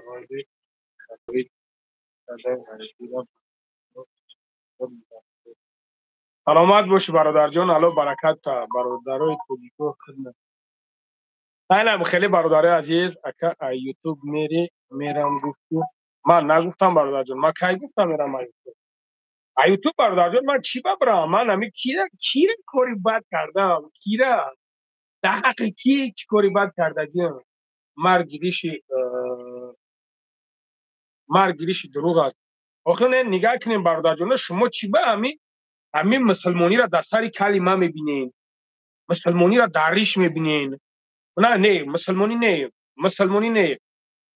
ҳозир шароит кардаи ғарибиро Саломат бошӣ, бародарҷон, Алло баракат та бародарои тоҷико хидмат. Айнам хеле, бародарои азиз. Ака, Ютуб мери? Мерам гуфту, ман нагуфтам, бародарҷон. Ман кай гуфтам мерам Ютуб? А Ютуб, бародарҷон, ман чӣ бабрам? Ман ами кира кори бад кардам? Кира дар ҳаққи ки чӣ кори бад кардагиам? Марги риши дурӯғ аст. Охир не, нигаҳ кунем, бародарҷоно. Шумо чӣ ба ҳамин мусулмониро дар сари кали ман мебинен, мусулмониро дар риш мебинен? На, не, мусулмонӣ не, мусулмонӣ не,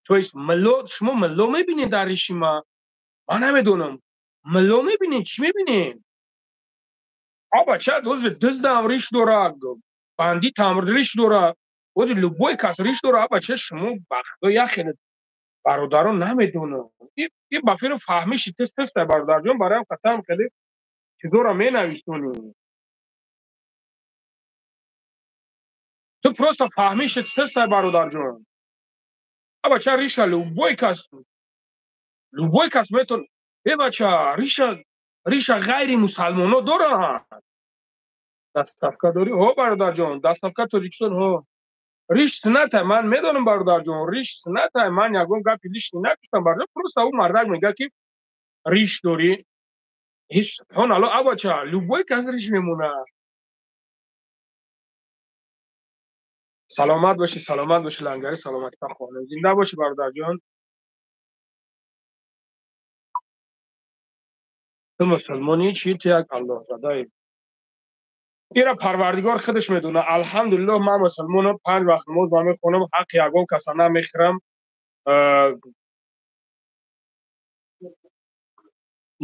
то есть милло. Шумо милло мебинен дар риши ман? Ман намедонам, милло мебинен, чӣ мебинен? А бача, дуздам риш дорад, бандитам риш дорад, ози любой кас риш дорад. Бача, шумо ба худо як хеле, бародарон, намедонам, и ба фикру фаҳмиши тез теста, бародарҷон. Бароям қатам хеле чизоро менависонӣ ту, просто фаҳмиши теста, бародарҷон. А бача, риша любой кас, любой кас метон. Э, бача, риша ғайри мусалмоно доранд. Доставка дорӣ? Ҳо, бародарҷон, доставка Тоҷикистон. Ҳо, риш сунната, ман медонам, бародарҷон, риш сунната. Ман ягон гапи лишний нагуфтам, бародар. Просто ӯ мардак мегӯяд, ки риш дорӣ. Субҳоналло, абача, любой кас риш мемонад. Саломат бошӣ, саломат бошӣ, Лангари, саломатӣ хоҳам, зинда бошӣ, бародарҷон. Ту мусулмонӣ чӣ? Ту як аллоҳзадаӣ. Ира Парвардигор худаш медонад. Алҳамдулиллоҳ, ман мусулмонам, панҷ вақт намоз мехонам, ҳаққи ягон каса намехӯрам,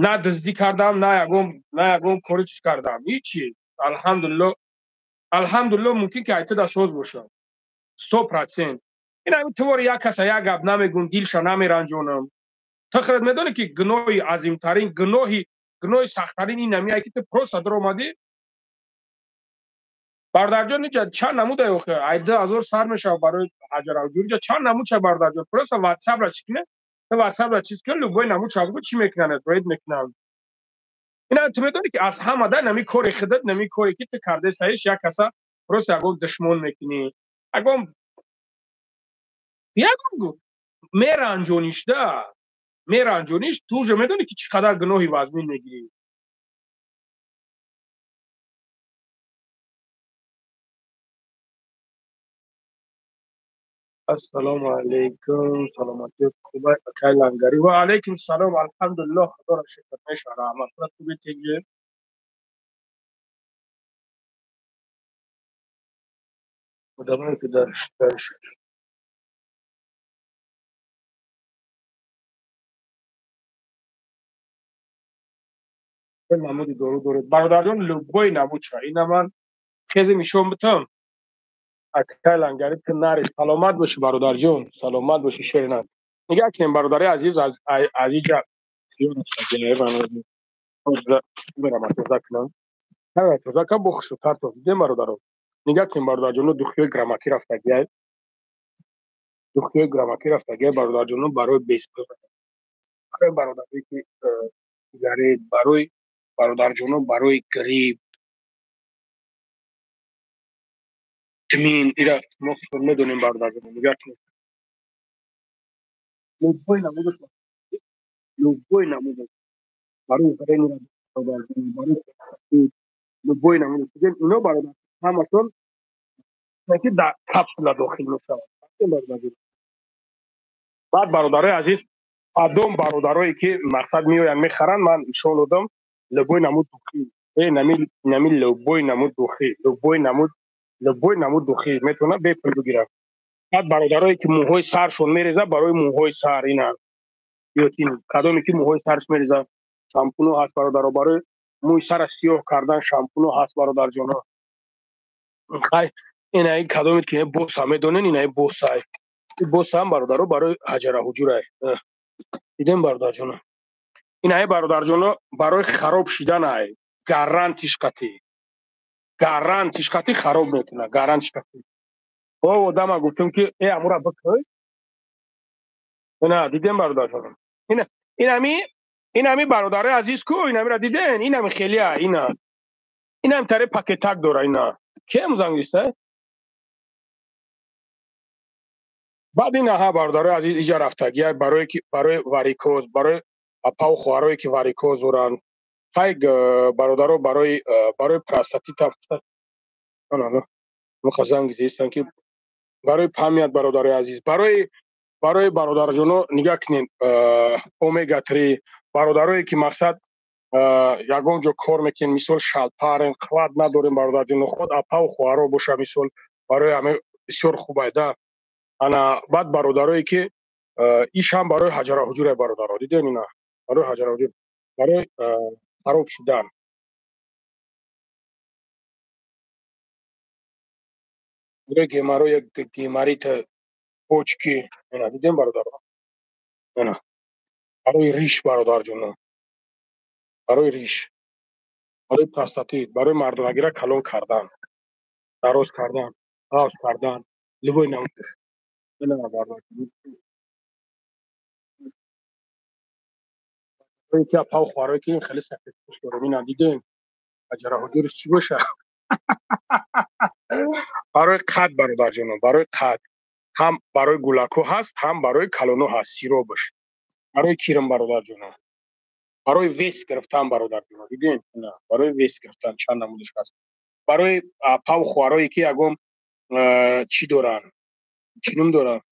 на дуздӣ кардам, на ягон кори чиз кардам, ҳичи. Алҳамдулиллоҳ, алҳамдулиллоҳ. Мумкин ки айтида соз бошам, 100%. Ин ҳамин тувори як каса як гап намегӯм, дилша намеранҷонам. Ту худат медонӣ, ки гуноҳи азимтарин, гуноҳи сахттарин ин ҳамиае, ки ту просто даромадӣ. Бародарҷон, инҷа чанд намудай охе? Ай 2000 сар мешавад барои ҳаҷаравҷур. Инҷа чанд намуд ша, бародарҷон? Просто ватсапра чӣ кунед? Ту ватсапра чиз кун, любой намуд ша бугӯ, чӣ мекунанд, роид мекунанд. Ина ту медонӣ, ки аз ҳама да нами кори худат, нами коре ки ту кардесаиш, як каса просто ягон душмон мекунӣ, ягон меранҷониш да меранҷониш, ту уже медонӣ, ки чӣ қадар гуноҳи вазмин мегирӣ. Ассалому алайкум, саломатият хуб, акай Лангари? Ва алайкум салом, алҳамдулиллоҳ, худоро шукр, меша, раҳмат. Худат хуби, тинҷи? Одамое ки дар намуди дору доред, бародарҷон? Любой намудша. Ина ман хези нишон битам. Акай Лангари, ту нари, саломат бошӣ, бародарҷон, саломат бошӣ, шерина. Нигаҳ кунем, бародари азиз, аз иҷа тоза кунам, тоза кам бо хушрӯтар дидем, бародаро. Нигаҳ кунем, бародарҷоно, духиёи граммакӣ рафтагиай, духиёи граммакӣ рафтагиай, бародарҷоно, барои барои бародарое ки сигарет, барои бародарҷоно, барои грипп, тмин. Ира мо худтон медонем, бародарҷоно. Нигаҳ кунед, любой намудаш, любой намудаш барои барои любой намудаш. Ино, бародар, ҳамашон ки дар капсула дохил мешавад. Баъд, бародарои азиз, кадом бародарое ки мақсад меоянд, мехаранд, ман нишон додам любой намуд духи, нами любой намуд духи, любой намуд духи метавонад бепул бигирад. Баъд бародарое ки мӯҳои саршон мереза, барои мӯҳои сар ина ётин, кадоме ки мӯҳои сарш мереза, шампуно ҳаст, бародаро, барои мӯи сара сиёҳ кардан шампуно ҳаст, бародарҷоно. Хай, инаи кадоме ки боса медонен, инаи босай, босаам, бародаро, барои ҳаҷараҳуҷурай. Дидем, бародарҷоно? Инаи, бародарҷоно, барои хароб шиданай, гарантиш қатӣ, гарантиш қатӣ хароб мекунад, гарантиш қатӣ. О, одама гуфтам ки э амура бикӯй. Ина дидем, бародарҷонам. Ина инами бародарои азиз ку, инамира диден, инами хелия, ина. Инам таре пакетак дора ина. Кем занг диста? Баъд ин аҳа, бародарои азиз, иҷа рафтагия барои ки барои варикоз, барои апаву хоҳарое ки варикоз доранд. Ҳай, бародаро, барои простатита занг дистан ки барои память, бародарои азиз, барои бародарҷоно нигаҳ кунед, омега 3, бародарое ки мақсад ягон ҷо кор мекунед, мисол шалпарен, қувват надорем, бародарҷоно, худ апаву хоҳаро боша, мисол барои ҳаме бисёр хубай да. Ана баъд бародарое ки иш ҳам барои ҳаҷара ҳуҷуре, бародаро, дидем, ина барои ҳаҷара ҳуҷур, барои хароб шудан, барои геморрой, геморрит, почки, ина дидем, бародаро, ина барои риш, бародарҷоно, барои риш, барои простатит, барои мардонагира калон кардан, дароз кардан, ғафз кардан, любой намудаш. Ина бародарҷоно, ки апаву хоҳарое ки хеле сафедпӯст дорем, ина дидем, ҳаҷара ҳуҷурш чӣ боша, барои қад, бародарҷоно, барои қад ҳам барои гулакҳо ҳаст, ҳам барои калоно ҳаст, сиробаш барои кирм, бародарҷоно, барои вес гирифтан, бародарҷоно, дидем, барои вес гирифтан чанд намудаш ҳаст, барои апаву хоҳарое ки ягон чӣ доранд, чӣ ном доранд,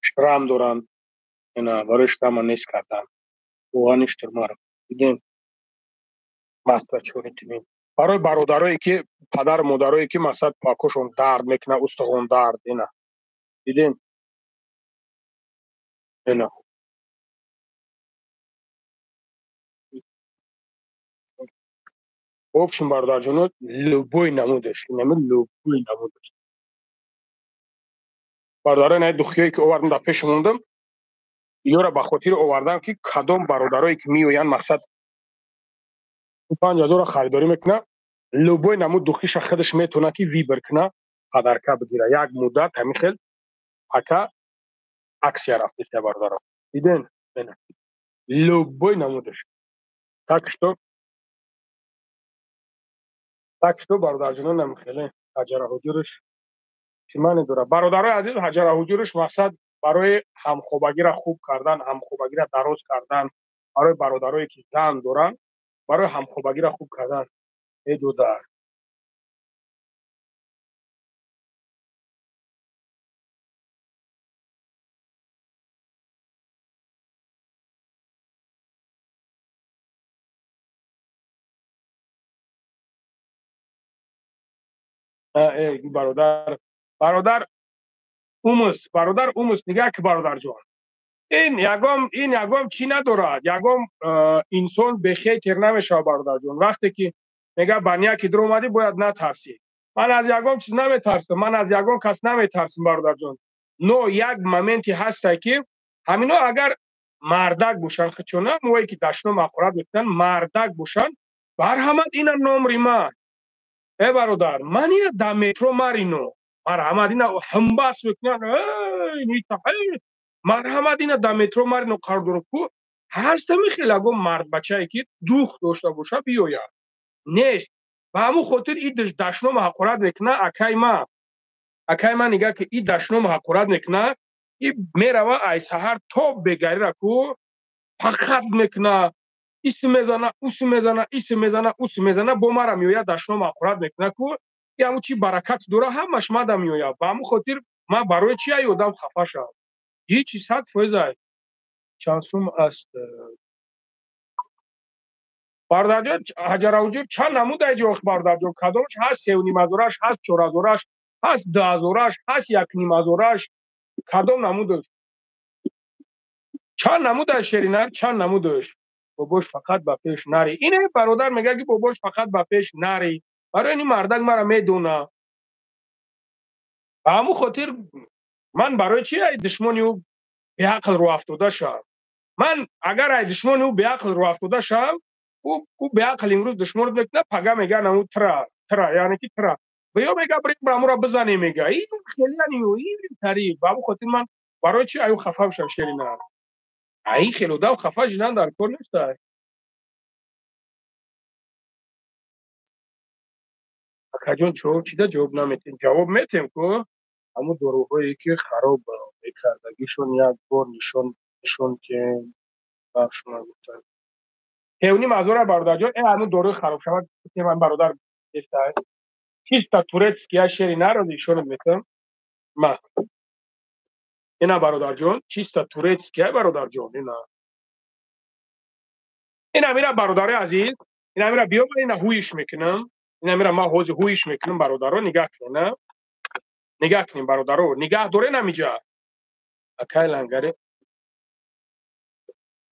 шрам доранд, ина барои шрама нест кардан, равғани уштурмурғ, дидем, масло чёрный тмин, барои бародарое ки падару модарое ки мақсад пакошон дард мекунад, устухон дард, ина дидем, ина. В общем, бародарҷоно, любой намудаш, инами любой намудаш, бародаро, ина духиёе ки овардам, дар пеш мондам, ёра ба хотири овардам ки кадом бародарое ки меоянд, мақсад 5000-ро харидорӣ мекунад, любой намуд духиша худаш метавонад ки выбор куна, подарка бигира. Як муддат ҳамин хел ака акция рафтеста, бародаро, диден, любой намудаш. Так что, бародарҷоно, намихеле ҳаҷара ҳуҷурш чӣ маъне дорад, бародарои азиз? Ҳаҷара ҳуҷурш мақсад барои ҳамхобагиро хуб кардан, ҳамхобагиро дароз кардан, барои бародарое ки зан доранд, барои ҳамхобагиро хуб кардан. Э додар, бародар, бародар умус, бародар умус, нигаҳ ки, бародарҷон, ин ягон чӣ надорад, ягон инсон бехетер намешавад, бародарҷон. Вақте ки мега ба нияки дур омадӣ, бояд натарсӣ. Ман аз ягон чиз наметарсам, ман аз ягон кас наметарсам, бародарҷон, но як моменте ҳасте ки ҳамино агар мардак бошанд, хичона мое ки дашном ҳақорат мекунанд, мардак бошанд, барҳамат ина номри ман, э бародар, ман ина дар метро марино, марҳамат, ина ҳамбас мекунанд, марҳамат, ина дар метро марино қарор дорам ку ҳастами хел ягон мардбачае ки дух дошта боша, биёяд, нест. Ба ҳамун хотир и дашном ҳақорат мекуна. Акай ман, нигаҳ ки и дашном ҳақорат мекуна, и мерава ай саҳар то бегарира ку фақат мекуна, исм мезана, усм мезана, исм мезана, усм мезана, бо мара меояд, дашном ҳақорат мекуна ку и ҳамун чи баракат дора, ҳамаш мада меояд. Ба ҳамун хотир ман барои чи ай одам хафа шавам? Ҳичи, 100% ай. Чанд сум аст, бародарҷон, ҳаҷара ҳуҷур? Чанд намуд айҷо, бародарҷон, кадомаш ҳаст? 3,5 ҳазораш ҳаст, 4 ҳазораш ҳаст, 2 ҳазораш ҳаст, 1,5 ҳазораш, кадом намудаш? Чанд намуд ай, шеринар, чанд намудаш? Бобош, фақат ба пеш нари. Ине бародар мега ки бобош, фақат ба пеш нари. Барои ин мардак мара медона. Ба ҳамун хотир ман барои чи ай душмони ӯ беақл рӯафтода шавам? Ман агар ай душмони ӯ беақл рӯафтода шавам, ӯ беақл имрӯз душмонат мекунад, пага мега наму тра тра, яъне ки тра. Ё мега брим амура бизанем мега. Ин хеле ин тари. Ба хотир ман барои чи аю хафа шам шерина. Ай хеле одам хафа шидан дар кор нест. Акаҷон чида ҷавоб наметем? Ҷавоб метем ку ҳамун доруҳое ки хароб мекардагишон як бор нишон тем бахшона гуфтанд. Ҳевним ҳазора бародарҷон, ҳамун доруи хароб шавад ман бародар гифта чисто турецкий я шери нарози ишонат метам. Ма ина бародарҷон, чисто турецкий я бародарҷон, ина. Ина мира бародари азиз, ина мира биё ина ҳуиш мекунам. Ина мира ма ҳози ҳуиш мекунам бародаро, нигаҳ кунед, нигаҳ кунем бародаро, нигаҳ дорен ҳамиҷа. Акай лангаре.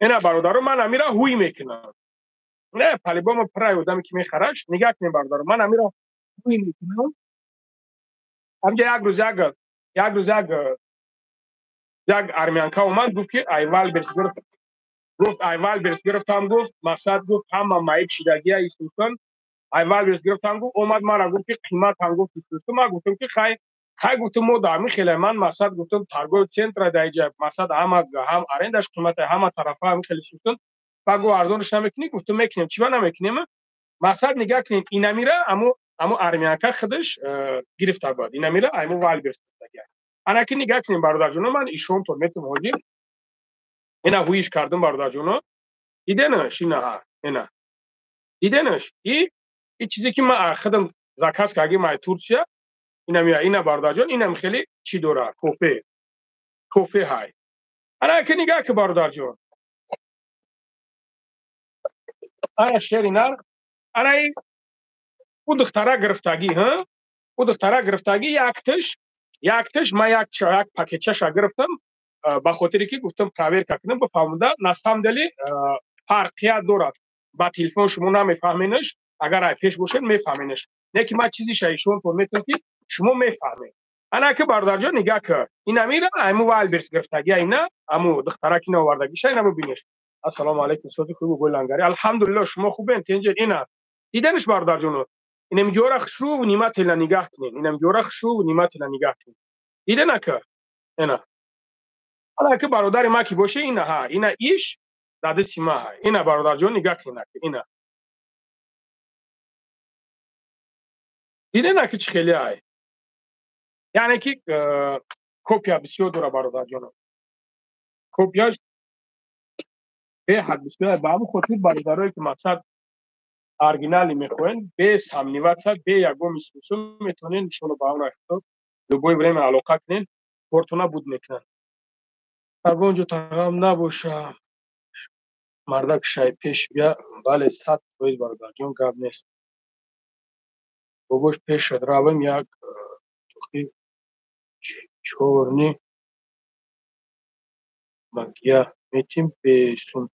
Ина бародаро, ман амира ҳуй мекунам. Не, по-любому прай одаме ки мехараш, нигаҳ кунем бародаро, ман амира ҳуй мекунам. Ҳамҷа як рӯз як армянка омад, гуфт ки ай Вайлдберриз гирифт. Гуфт ай Вайлдберриз гирифтам, гуфт мақсад гуфт ҳама маиб шидагия исусан. Ай Вайлдберриз гирифтам, гуфт омад мара гуфт ки қиматам гуфт исусан. Ман гуфтам ки хай хай гуфтам мо дар ҳамин хеле ман мақсад гуфтам торговый центра дар иҷа мақсад ҳама ҳам арендаш қимата ҳама тарафа ҳамин хеле исусан. Ба гуфт арзонаш намекунӣ? Гуфтам мекунем. Чӣ ба намекунем? Мақсад нигаҳ кунед, инамира аму армянка худаш гирифта буд. Инамира айму Вайлдберриз гирифтагия. Ана ки нигаҳ кунем бародарҷоно, ман ишонтон метам ҳоҷи. Ина ҳуиш кардам бародарҷоно. Диденаш ина ҳа, ина. Диденаш? И чизе ки ман худам заказ кардем ай Турсия, ина мия, ина бародарҷон, инам хеле чӣ дора? Кофе. Кофе ҳай. Ана ки нигаҳ ки бародарҷон. Ана шери нар, ана ӯ духтара гирифтагӣ, ҳа? Ӯ духтара гирифтагӣ якташ ман як пакетчаша гирифтам, ба хотире ки гуфтам проверка кунам, бифаҳмида, на самом деле фарқият дорад. Ба телефон шумо намефаҳменаш, агар ай пеш бошед мефаҳменаш. Не ки ман чизиша ишонтон метавам ки шумо мефаҳмед. Ана ки бародарҷон нигаҳ кар. Ина мира айму Вайлдберриз гирифтагия, ина аму духтара ки наовардагиша, ина бибинеш. Ассалому алайкум, сози хуб бой лангари. Алҳамдулиллоҳ, шумо хубен, тенҷед ина. Дидемиш бародарҷоно? Инам ҷора хушрӯ внимательно нигаҳ кунед. Инам ҷора хушрӯ внимательно нигаҳ кунед. Диде нака? Ина. Ана ки бародари ма ки боше, ина ҳа, ина иш дар дасти ма ҳа. Ина бародарҷон нигаҳ кунед нака, ина. Диде нака чӣ хеле ай? Яъне ки копия бисёр дора бародарҷоно. Копияш беҳад бисёр. Ба ҳамин хотир бародарое ки мақсад оригинали мехоҳед, бе сомневаться, бе ягон исусу метавонед иншоалло ба ҳамра хитоб любое время алоқа кунед, кортона буд мекунанд. Ягон ҷо тағам набоша, мардак шай пеш бия, бале 100% бародарҷон, гап нест. Бобош пешат равем як тухи чорни магия метим бесун.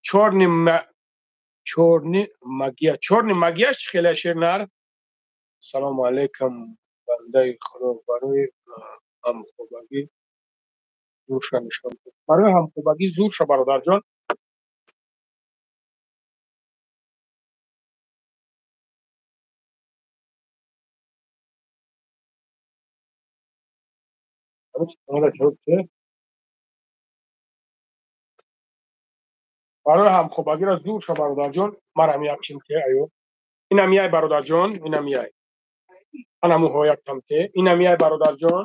Чорни магия, чорни магияш чӣ хеле шернар? Салому алайкум, бандаи Худо, барои ҳамхобагӣ зурша нишон дод. Барои ҳамхобагӣ зурша бародарҷон. Барои ҳамхобагиро зурша бародарҷон, марам як чимте аё. Инам яй бародарҷон, инам яй. Анаму ҳо як тамте, инам яй бародарҷон.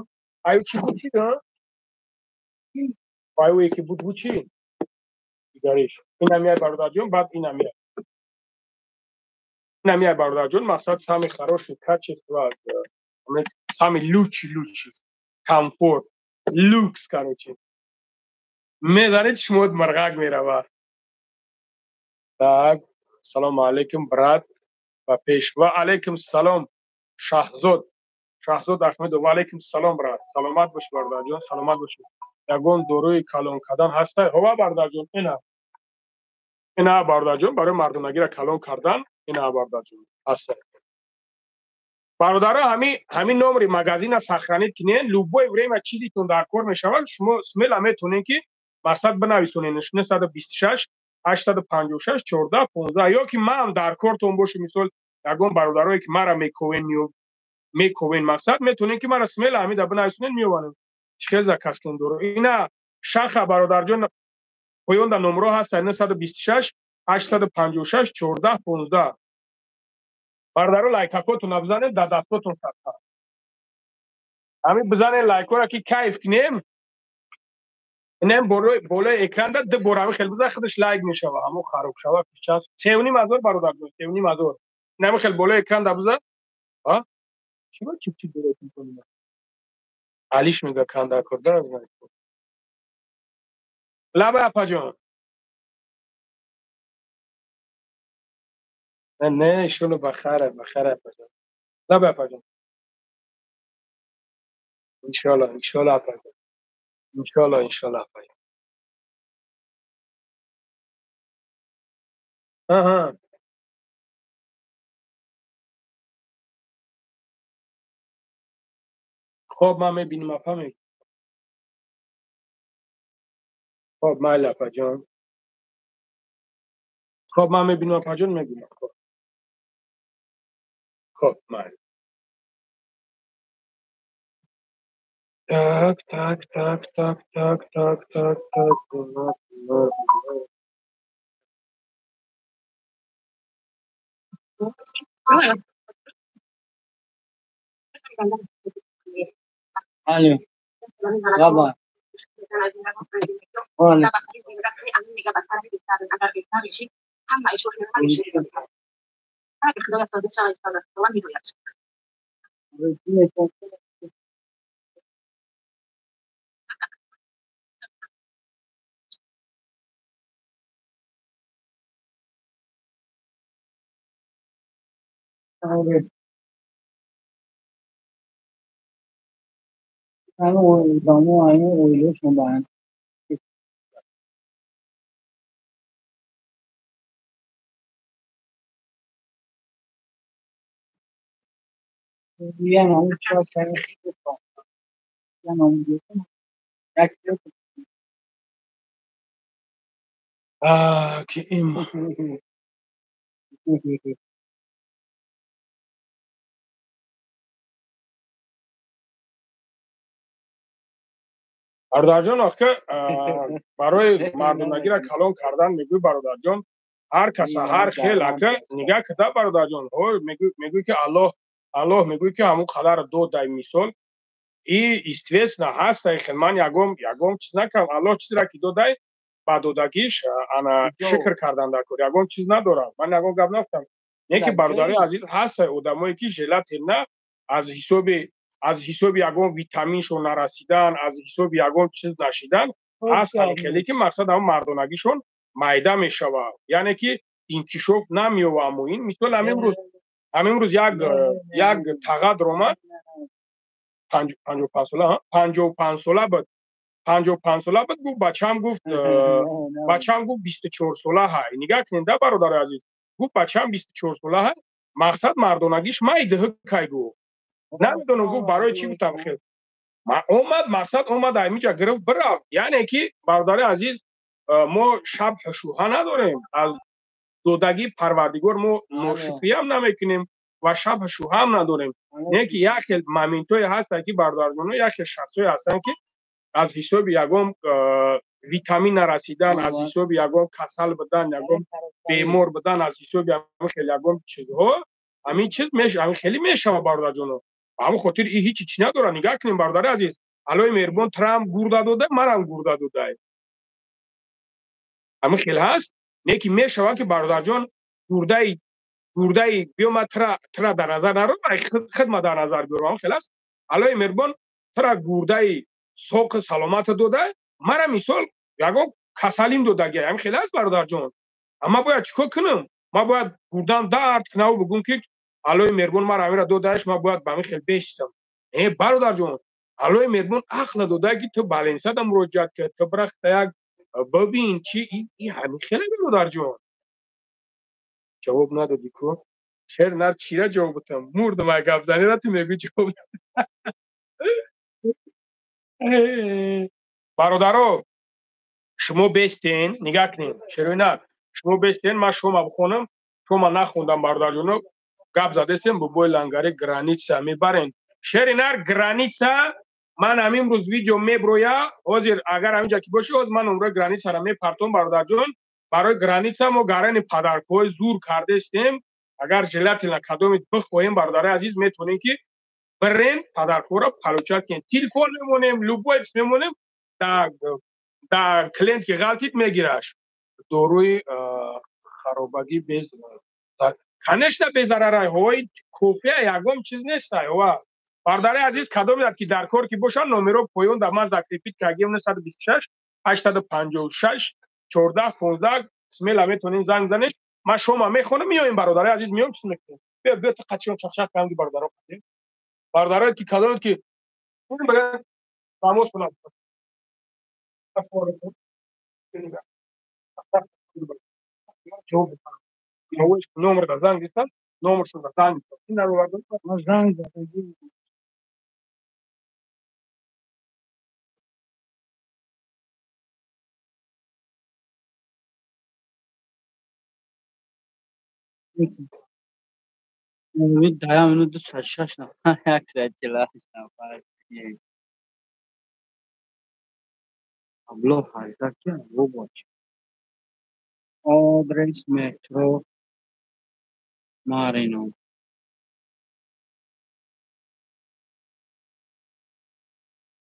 Аю чӣ буд чӣ? Аю яке буд буд чӣ? Дигариш. Инам яй бародарҷон, баъд инам яй. Инам яй бародарҷон, мақсад самый хороший качество, самый лучший лучший комфорт, люкс, короче. Мезанед шумо марғак меравад. Так, салому алайкум, брат, ба пеш. Ва алайкум салом, Шаҳзод. Шаҳзод Аҳмедов, ва алайкум салом, брат. Саломат бош, бародарҷон, саломат бош. Ягон доруи калон кардан ҳаста? Ҳова бародарҷон, ина. Ина бародарҷон, барои мардонагиро калон кардан, ина бародарҷон, ҳаста. Бародаро, ҳамин номери магазина сохранить кунед, любое время чизитон дар кор мешавад, шумо смело метавонед ки мақсад бинависонед 926 856 14 15, ё ки ман дар кортон бошем, мисол ягон бародарое ки мара мековен Мековен мақсад метонем ки мара смело ҳамида бинависонен, меёванем. Чӣ хел заказ кунем дору? Ина шаха, бародарҷон, поёнда номро ҳаст: 926 856 14 15. Бародаро, лайкакотон бизанед, дар дастотон садқа. Ҳамин бизанед лайкора, ки кайф кунем. Инам болои экранда ду бор ҳамин хел бизан, худаш лайк мешава. Ҳамон хароб шава час 3,5 ҳазор, бародарҷон, 3,5 ҳазор. Инами хел болои экранда бизан. А чиба чип чип дорад мекунӣ? Алиш мега канда корда. Лаба, апаҷон. Не, иншолло, бахайр, бахайр, апаҷон. Лаба, апаҷон. Иншолло, иншолло, апаҷон, иншолло, иншолло, апаҷон. Аҳа, хоб, ман мебинам, апа. Хоб, майли, апаҷон. Хоб, ман мебинам, апаҷон, мебинам. Хоб, хоб, майли. Так, так, так, так, так, так, так, так. Алло, баба. Алло. Ҳамин Ки им бародарҷон, охи, барои мардонагиро калон кардан мегӯй, бародарҷон, ҳар каса ҳар хел. Ака, нигаҳ кида, бародарҷон, мегӯй ки Аллоҳ, Аллоҳ мегӯй ки ҳамун қадар додай. Мисол, и естественно ҳастай хел. Ман ягон чиз накардам. Аллоҳ чизеро ки додай, ба додагиш ана шукр кардан дар кор, ягон чиз надорам. Ман ягон гап нагуфтам. Не ки, бародари азиз, ҳастай одамое ки желательно аз ҳисоби ягон витаминшон нарасидан, аз ҳисоби ягон чиз нашидан ҳастан хеле ки мақсад ҳамон мардонагишон майда мешавад, яъне ки инкишоф намеёва. Аммо ин мисол, ҳамин рӯз як таға даромад, 55 сола, 55 сола буд, 55 сола буд. Гуфт, бачам, гуфт, бачам, гуфт, 24 сола ҳай. Нигаҳ кунед, да, бародари азиз, гуфт, бачам 24 сола ҳай, мақсад мардонагиш майдаҳ кай. Гуфт, намедонам, гуфт, барои чӣ. Гуфтам, хел омад, мақсад омад, аймиҷа гирифт, бирафт. Яъне ки, бародари азиз, мо шабҳу шубҳа надорем аз додагии Парвардигор, мо ношукриям намекунем ва шабҳу шубҳаам надорем. Не ки як хел моментҳое ҳастанд ки, бародарҷоно, як хел шахсҳое ҳастанд ки аз ҳисоби ягон витамин нарасидан, аз ҳисоби ягон касал будан, ягон бемор будан, аз ҳисоби ҳамин хел ягон чизҳо, ҳамин чиз ҳамин хеле мешавад, бародарҷоно. Ба ҳамин хотир и ҳичи чӣ надорад. Нигаҳ кунем, бародари азиз, Аллои меҳрубон трам гурда дода, марам гурда додай, ҳамин хел ҳаст. Не ки мешавад ки, бародарҷон, гурдаи биё, ма тра дар назар наром, хидма дар назар биёрам. Ҳамин хел аст. Аллои меҳрубон тра гурдаи соқи саломата дода, мара мисол ягон касалим додагия. Ҳамин хел аст, бародарҷон. Ама бояд чӣ кор кунам? Ма бояд гурдам дард кунаву бигӯм ки Аллои меҳрубон мара ҳаминро додааш, ман бояд ба ҳамин хел бешистам? Э, бародарҷон, Аллои меҳрубон ақла додае ки ту баленсада муроҷиат кар, ту бирахта як бибин чи и ҳамин хеле. Бародарҷон, ҷавоб надодӣ ку, хер нар, чира ҷавоб бутам? Мурдам ай гапзанира, ту мегӯӣ ҷавоб. Бародаро, шумо бестен, нигаҳ кунед, шероинак, шумо бестен, ман шума бихонам, шума нахондам, бародарҷоно. Гап задестем, бобои лангари граница мебарен. Шери нар граница, ман ҳамин рӯз видео меброя, ҳозир агар ҳаминҷа ки бошӣ, ҳозир ман номрои границаро мепартом, бародарҷон. Барои граница мо гарани подаркҳои зур кардестем. Агар желательно кадоми бихоҳем, бародари азиз, метавонем ки бирен подаркҳоро получать кунем. Телефон мемонем, любой чиз мемонем, дар клиент ки ғалтид мегираш. Доруи харобагӣ без, конечно, безарарай, ҳовои кофеа, ягон чиз нестай. Ҳова, бародари азиз, кадоме ки дар кор ки бошанд, номеро поён дар ман закрепить кардем: 926 856 14 15. Смело метавонем занг занед. Ман шома мехонам, меоем, бародари азиз, меоем, чиз мекунем. Биё, биё, ту қачиён чақчақ кардам ки бародаро, бародарое ки кадоме ки тамос кунам. Номер да занг застан, номершон да занг. Занг. Даҳ минут 206 нафар, 148 нафар. Табло 18 ки боч. Адрес метро Марино.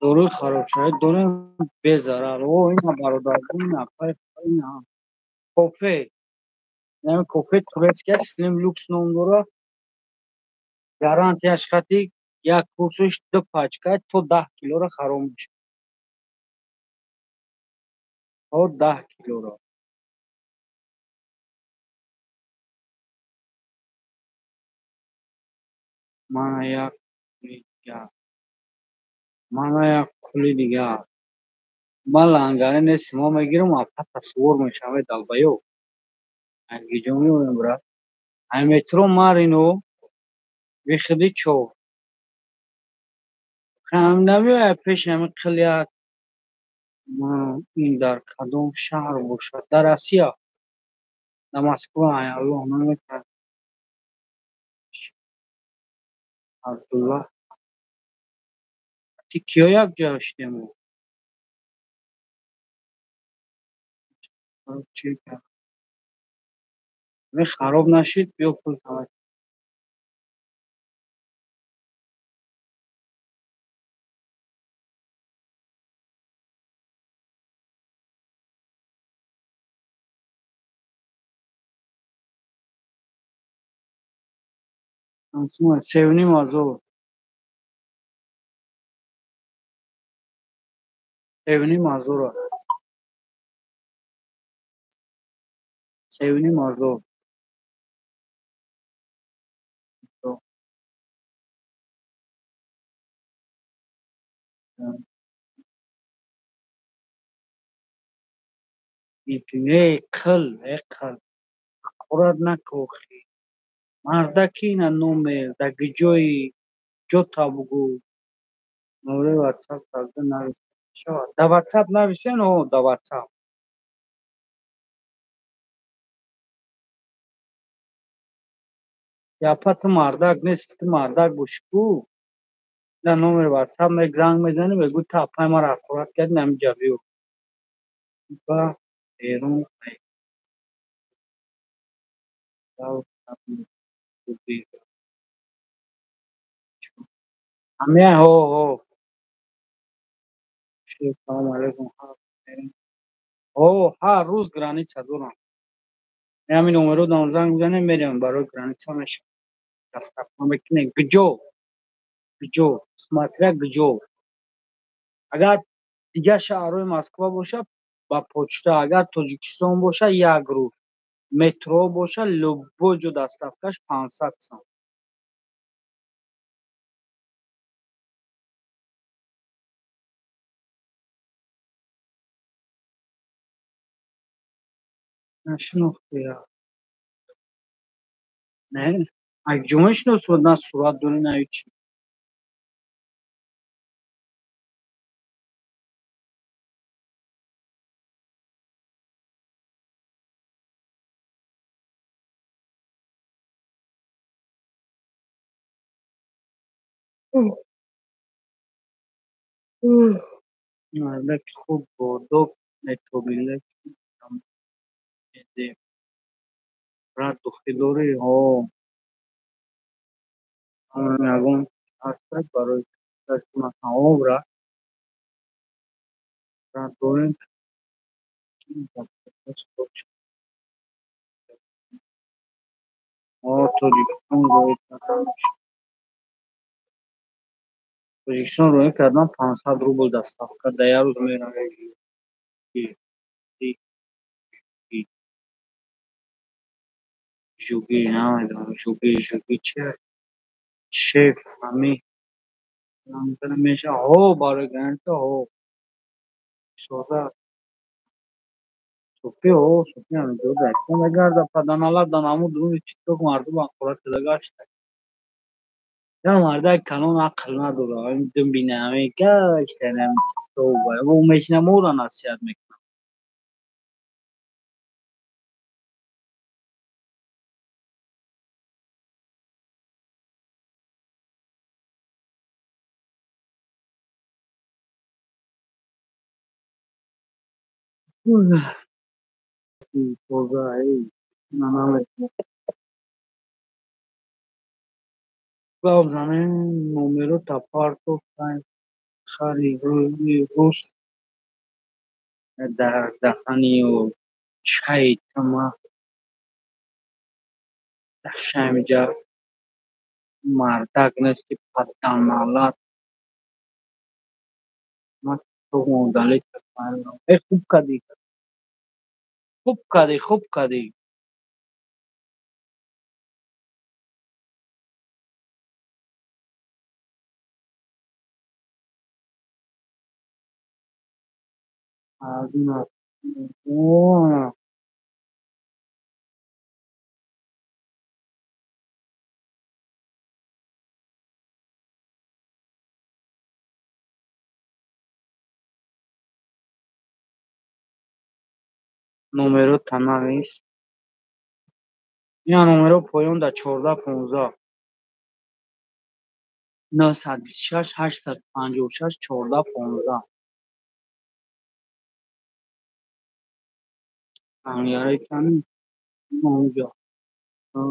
Доруи харобшавӣ дорем, безарар. О, ина бародар, ина ина кофе. Ина кофе турецкий Слим Люкс ном дорад. Гарантияш хати як курсуш ду пачка то 10 килора хароб мешавад. То 10 килора. Мана як дигар. Мана як қули дигар. Ман лангаре нестим, мо мегирам, апа тасаввур мешавад, долбоёб. Ангиҷо меоям, брат. Ай метро Марино выходи чор. Намеояд пеши ҳамин қил як. Ин дар кадом шаҳр бошад? Дар Россия. Дар Москва, Аллоҳ намекард. Абдуллоҳ. Ти киё якҷоя шудем? Хароб нашид, биё пул талаб. 3,5 ҳазор. 3,5 ҳазор. 3,5 ҳазор. Эй қил, э қил. Ҳақорат накохӣ. Мардаки ина номер, дар ҷои ҷота бугӯ. Номери WhatsApp карда нависта мешавад. Дар WhatsApp нависен, о, дар WhatsApp. Япа, ту мардак нести, ту мардак бошӣ ку. Дар номери WhatsApp занг мезанӣ, мегӯӣ ту апаи маро ҳақорат кардӣ, ҳаминҷа биё. Ба берун. Ҳамия, ҳо, ҳо. Салому алайкум. Ҳо, ҳар рӯз граница дорам. Ҳамин номеро дам занг мезанем, мерем, барои граница мешавад. Доставка мекунем. Куҷо? Куҷо? Смотря куҷо. Агар дигар шаҳрҳои Москва бошад, ба почта, агар Тоҷикистон бошад, як рӯз. Метро бошад, любой ҷо доставкаш 500 сом. Нашинохтия. Не? Ай куҷо мешиносӣ? На сурат дорӣ, на ҳечи. Мардаки хуб боодоб метобида ки медем. Брат, духӣ дорӣ? Ҳо. Ягон ҳаста барои ҳо, брат. Брат, дорем. Ҳо, Тоҷикистон роҳӣ кардан. Тоҷикистон роҳӣ кардан 500 рубл доставка дар як рӯз меравад. Жуги, намедонам, жуги, жуги чи? Шеф ҳами меша. Ҳо, барои граница, ҳо. Соза. Суфи, ҳо, суфи ҳамиҷо дар паданалат дар намуд дуруни тикток мардум ҳақорат карда гашта. Я мардак калон ақл надорад. Дум бина ҳами гашта тикток. Мешина моро насиҳат мекунад. Тоза, эй, гап занем, номеро та партов хари рус дар даҳанию чайтама дашамиҷа мардак нести, паданалат. Ма тиктокмо удалить. Э, хуб кардӣ, хуб кардӣ, хуб кардӣ. Номеро танавис. Ина номеро поён дар 14 15, 926 856 14 15. Ангаре кани онҷо.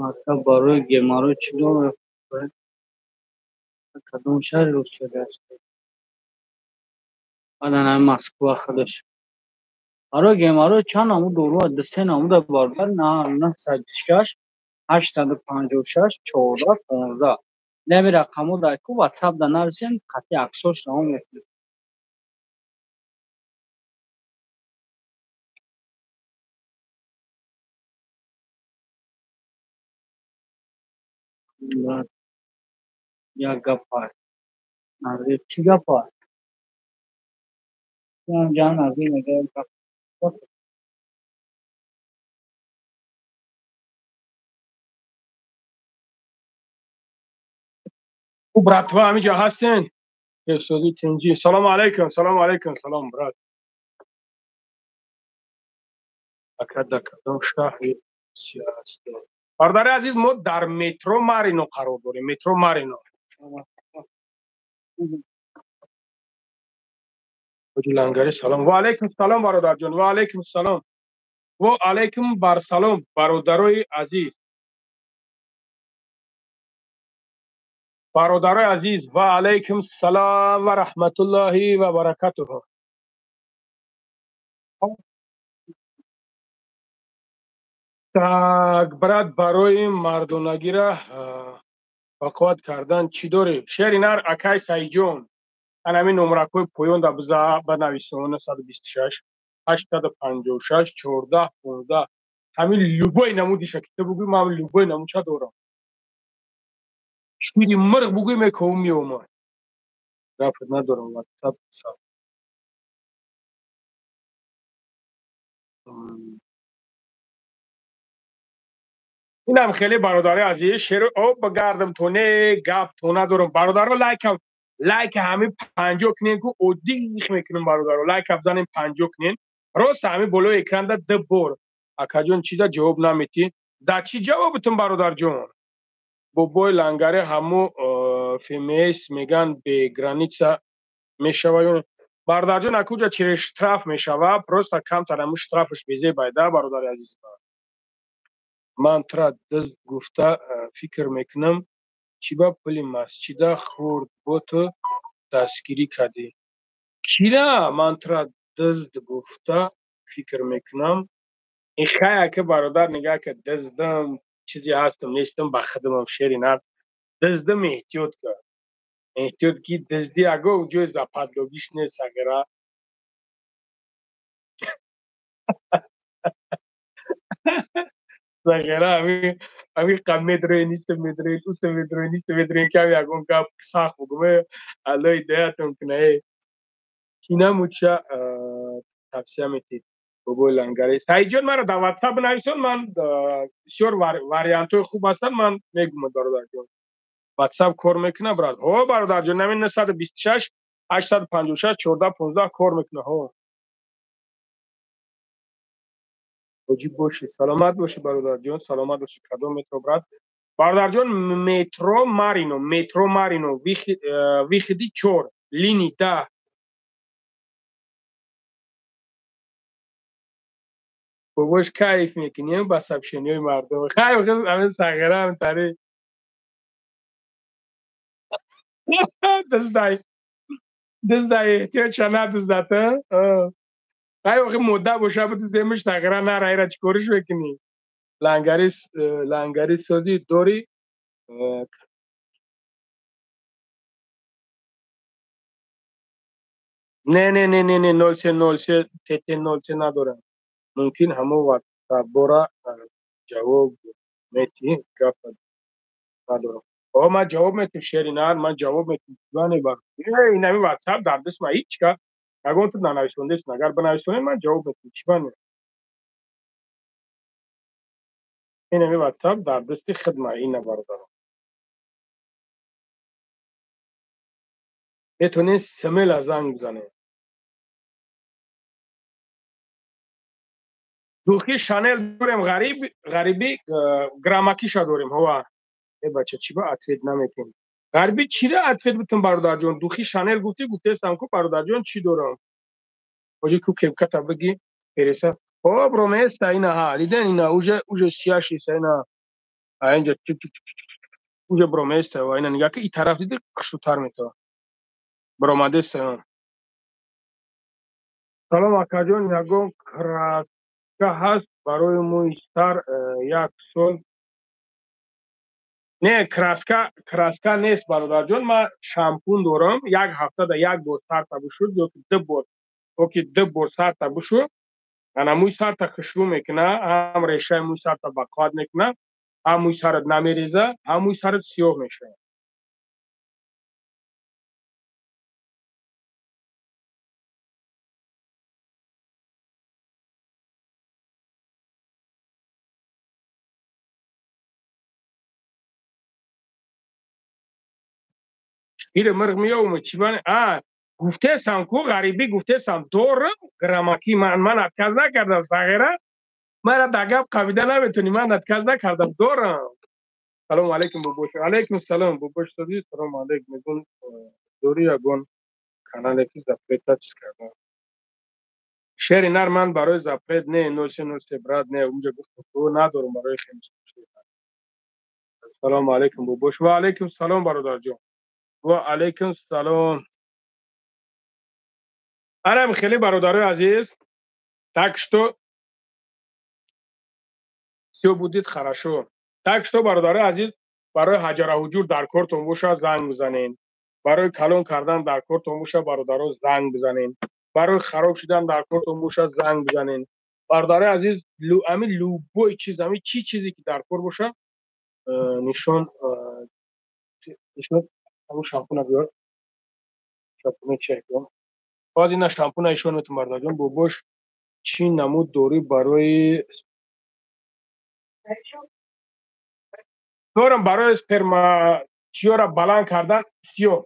Ака, барои геморрой чӣ дору? Кадом шаҳри Русия ҳастед? Баъдан ҳами Москва худаш. Барои геморрой чанд намуд дору, ду се намуда, бародар. 926 856 14 15. Нами рақамҳо дар ку ватсап да нависем, қатъи аксош равон мекунем. Як гапа. Назир, чӣ гапа? Ҷан Назир мегӯяд гап. Хуб, братва, ҳамиҷо ҳастен? Ҳифсозӣ, тинҷӣ. Салому алайкум, салому алайкум, салом, брат. Ака, дар кадом шаҳри Русия ҳастед? Бародари азиз, мо дар метро Марино қарор дорем, метро Марино. Ҳоҷи Лангари, салом. Ва алайкум салом, бародарҷон, ва алайкум салом. Ва алайкум барсалом, бародарои азиз. Бародарои азиз, ва алайкум салом ва раҳматуллоҳи ва баракатуҳу. Так, брат, барои мардонагира бақувват кардан чӣ дорӣ? Шери нар, акай Саидҷон. Ан ҳамин номракҳои поён да биза банависон: 926 856 14 15. Ҳамин любой намудиша ки ту бугӯй, ман любой намудша дорам. Шири мирғ бугӯй, мековум, меомад. Гап надорам, ватсап. Инам хеле, бародари азиз, шеро об багардам то не гап то надорам. Бародаро, лайкам, лайк ҳамин 50 кунен, ку оддих мекунем. Бародаро, лайка бизанем, 50 кунен. Рост ҳамин болои экранда ду бор. Акаҷон, чиза ҷавоб наметӣ? Да чӣ ҷавобтун, бародарҷон? Бобои Лангари, ҳамо ФМС меган бе граница мешава ё бародарҷон? Акуҷа через штраф мешава, просто камтар ҳамун штрафаш безебайда, бародари азиз. Ман тура дузд гуфта фикр мекунам, чӣ ба пули масҷида хӯрд, бо ту дастгирӣ кардӣ? Кира ман тура дузд гуфта фикр мекунам? Хай, ака бародар, нигаҳ ка, дуздам чизе ҳастам нестам, ба худамам шери нар дуздам. Эҳтиёт ка, эҳтиёт ки дуздӣ аго ҷои западлогиш нест, агара загара ами қа медрои ниста, медрои уста, медрои ниста, медрои ки ами ягон гап сахт бугум, алло ҳидоятон куна. Э, кинамуча тавсия метед, бобои лангари? Саидҷон, маро дар Ватсап бинависон, ман бисёр вариантҳои хуб ҳастанд, ман мегӯм, бародарҷон. Ватсап кор мекуна, брат? Ҳо, бародарҷон, нами 926 856 14 15 кор мекуна. Ҳо, ҳоҷӣ бошӣ, саломат бошӣ, бародарҷон, саломат бошӣ. Кадом метро, брат? Бародарҷон, метро Марино, метро Марино, выходи 4, линии 10. Бобош, кайф мекунем ба сообщениҳои мардум. Хайр, ҳамин сағирам тари дуздай, дуздай, эҳтиётша надуздата. Хай, охи модда боша, бидуздемиш, сағира нара, ира чӣ кориш мекунӣ? Лангари, лангари созӣ дорӣ? Не, не, не, не, не, 0303 тт 03 надорам. Мумкин ҳамон ватсапбора ҷавоб метиҳӣ? Гап надорам. О, ман ҷавоб метиҳам, шери нар, ман ҷавоб метиҳам. Инами Ватсап дар даст ма, ҳеҷ ка ягон ту нанависондест. Агар бинависонед, ман ҷавоб метиҳам, чӣ бане? Инами Ватсап дар дасти хидма ина, бародарон, метавонед смело занг бизанед. Духи Шанел дорем, ғариб, ғарибӣ, грамакиша дорем. Ҳова, э бача, чӣ ба ответ наметем? Ғарибӣ, чира ответ битам, бародарҷон? Духи Шанел гуфтӣ, гуфтестам ку, бародарҷон, чӣ дорам? Ҳоҷи ку, кепката биги переса. Ҳо, броместа ина, ҳа, диден, ина уже сияшиса, ина инҷа уже броместа ва ина нигаҳ ки, и тараф диди, хушрӯтар метава, бромадеста. Салом, акаҷон, ягон краска ҳаст барои мӯи сар, як сол? Не, краска, краска нест, бародарҷон. Ман шампун дорам, як ҳафтада як бор сарта бишӯр ёки ду бор, ёки ду бор сарта бишӯр, ана мӯи сарта хушрӯ мекуна, ҳам решаи мӯи сарта бақувват мекуна, ҳам мӯи сарат намереза, ҳам мӯи сарат сиёҳ мешавад. Шири мирғ меёвум, чӣ бане? А, гуфтесам ку, ғарибӣ, гуфтесам, дорам грамакӣ. Ман отказ накардам, сағира, мара дар гап қабида наметонӣ, ман отказ накардам, дорам. Салому алайкум, бобош. Алайкум салом, бобош сади, салому алайкум. Мегун, дорӣ ягон канале ки запрета чиз кардам? Шери нар, ман барои запрет не, 0303, брат, не, унҷа гуфтам ку, надорам барои хеле. Салому алайкум, бобош. Ва алайкум салом, бародарҷон, ва алайкум салом. Анам хеле, бародарои азиз, так что всё будет хорошо. Так что, бародарои азиз, барои ҳаҷараҳуҷур дар кортон бошад, занг бизанед, барои калон кардан дар кортон бошад, бародаро, занг бизанед, барои хароб шудан дар кортон бошад, занг бизанед, бародарои азиз. Ами любой чиз, ами чӣ чизе ки дар кор бошад, нишон, нишон. Ҳамун шампуна биёр, шампуна чай кун. Баъд ина шампуна ишон метун, бародарҷон. Бобош, чӣ намуд дорӣ барои дорам, барои сперма чиёра баланд кардан? Сиёҳ,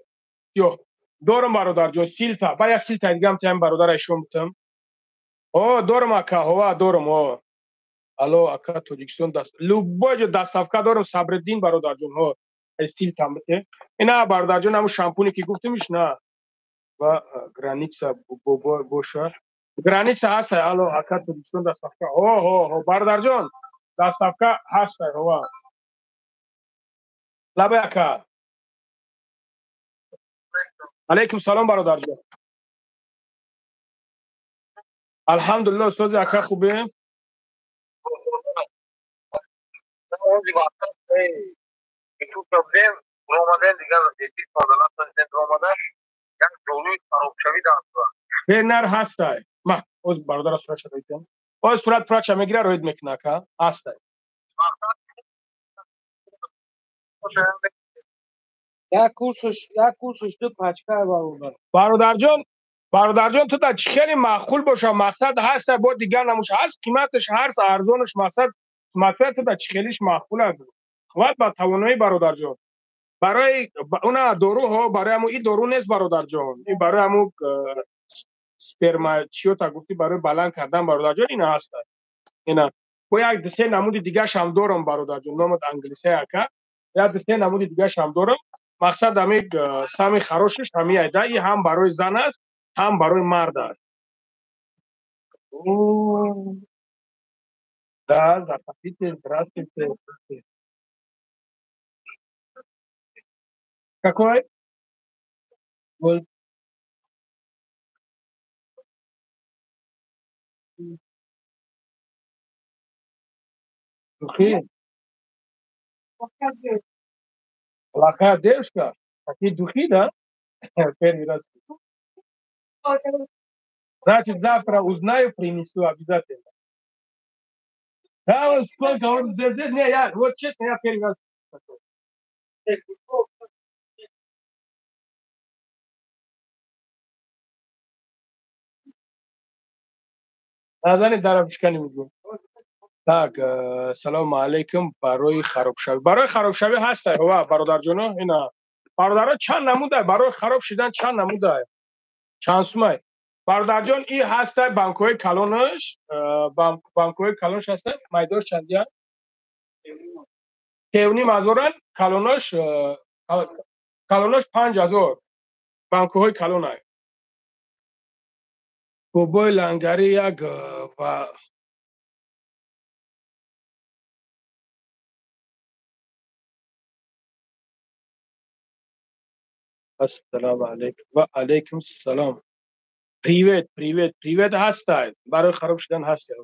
сиёҳ дорам, бародарҷон, силта. Ба як силта дигам тиам, бародара, ишон бутам. О, дорам, ака, ҳова, дорам. О, алло, ака, Тоҷикистон даст, любой ҷо доставка дорам, Сабриддин, бародарҷон. Ҳо. Стил там бите. Ина бародарҷон, ҳамун шампуне ки гуфтимиш на ва граница боша. Граница ҳаст, алло, ака, Тоҷикистон доставка. Ҳо, ҳо, ҳо, бародарҷон, доставка ҳаст, ҳова. Лабай, ака. Алейкум салом, бародарҷон. Алҳамдулилло, устози, ака, хубем? Шернар ҳастай. Ма, оз бародара суратша роитам. Оз сурат пурача мегира, роид мекуна, ака. Ҳастай. Як курсуш ду пачка, бародар. Бародарҷон, бародарҷон, ту да чӣ хеле маъқул боша, мақсад ҳаста, бо дигар намуш ҳаст, қиматаш ҳаст, арзонаш, мақсад ту да чӣ хелиш маъқул аст. Қувват ба тавоноӣ, бародарҷон. Барои уна доруҳо, барои ҳамун и дору нест, бародарҷон. И барои ҳамун сперма чиёта гуфтӣ, барои баланд кардан, бародарҷон, ина ҳаста. Ина. Бо як ду се намуди дигарашам дорам, бародарҷон, номат англисия, ака. Як ду се намуди дигарашам дорам. Мақсад ҳами самый хороший ш ҳами айда, и ҳам барои зан аст, ҳам барои мард аст. Да, заходите, здравствуйте. Какой? Вот. Духи? Плохая девушка? Такие духи, да? Первый раз. Значит, завтра узнаю, принесу обязательно. Да, вот сколько он здесь, не, я, вот честно, я первый раз. Назани дарабишкани мегӯм. Так, салому алейкум, барои харобшавӣ. Барои харобшавӣ ҳастай, ва бародарҷоно, ина. Бародаро, чанд намудай, барои хароб шидан чанд намудай? Чанд сумай? Бародарҷон, и ҳастай банкҳои калонаш, банкҳои калонаш ҳастай, майдош чандия? 3,5 ҳазоран, калонош, калонош 5 ҳазор. Банкҳои калонай. Бобои лангари як ва ассалому алайкум, ва алайкум салом. Привет, привет, привет, ҳастай. Барои хароб шудан ҳастай.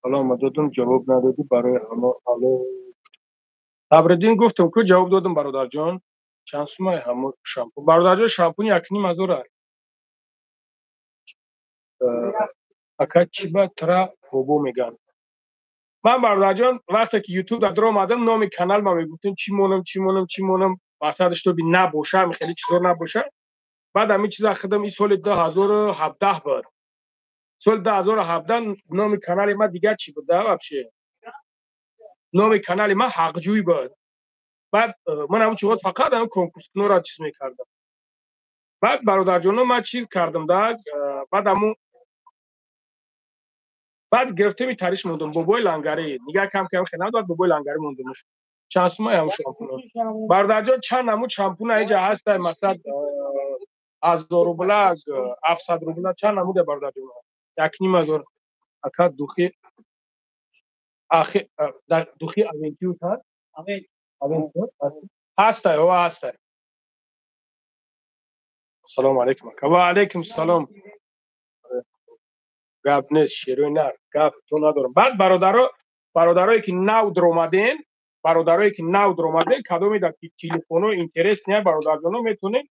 Салом додум, ҷавоб надодӣ барои ҳамо. Алло. Сабриддин, гуфтум ку, ҷавоб додум, бародарҷон. Чанд сумай ҳамо шампун? Бародарҷон, шампун 1,5 ҳазор аст. Ака, чӣ ба тра бобо меган? Ман, бародарҷон, вақте ки ютуб дар омадам, номи канал ма мегуфтем, чӣ монам, чӣ монам, чӣ монам, мақсадаш тоби набоша, хеле чизо набоша. Баъд ҳамин чиза худам и соли 2017 буд. Соли 2017 номи канали ма дигар чӣ буд, да, вообще? Номи канали ма Ҳақҷӯй буд. Баъд ман ҳамун чиҳот фақат ҳамин конкурскунора чиз мекардам. Баъд, бародарҷоно, ман чиз кардам, да, баъд ҳамун баъд гирифтеми тариш мондум бобои лангарӣ. Нигаҳ кам кам хе надод, бобои лангарӣ мондумш. Чанд сумай ҳамун шампуно? Бародарҷон, чанд намуд шампуна иҷа ҳастай, мақсад 1000 рубла, 700 рубла, чанд намуде, бародарҷон? 1,5 ҳазор. Ака, духи ахи духи Авентюс ҳаст? Авентюс ҳастай, ҳова ҳастай. Ассалому алайкум, ака. Ва алайкум салом. Гап нест, шерои нар, гап то надорам. Баъд бародаро, бародарое ки нав дромаден, бародарое ки нав дромаден, кадоме да ки телефоно интерес не, бародарҷоно, метонем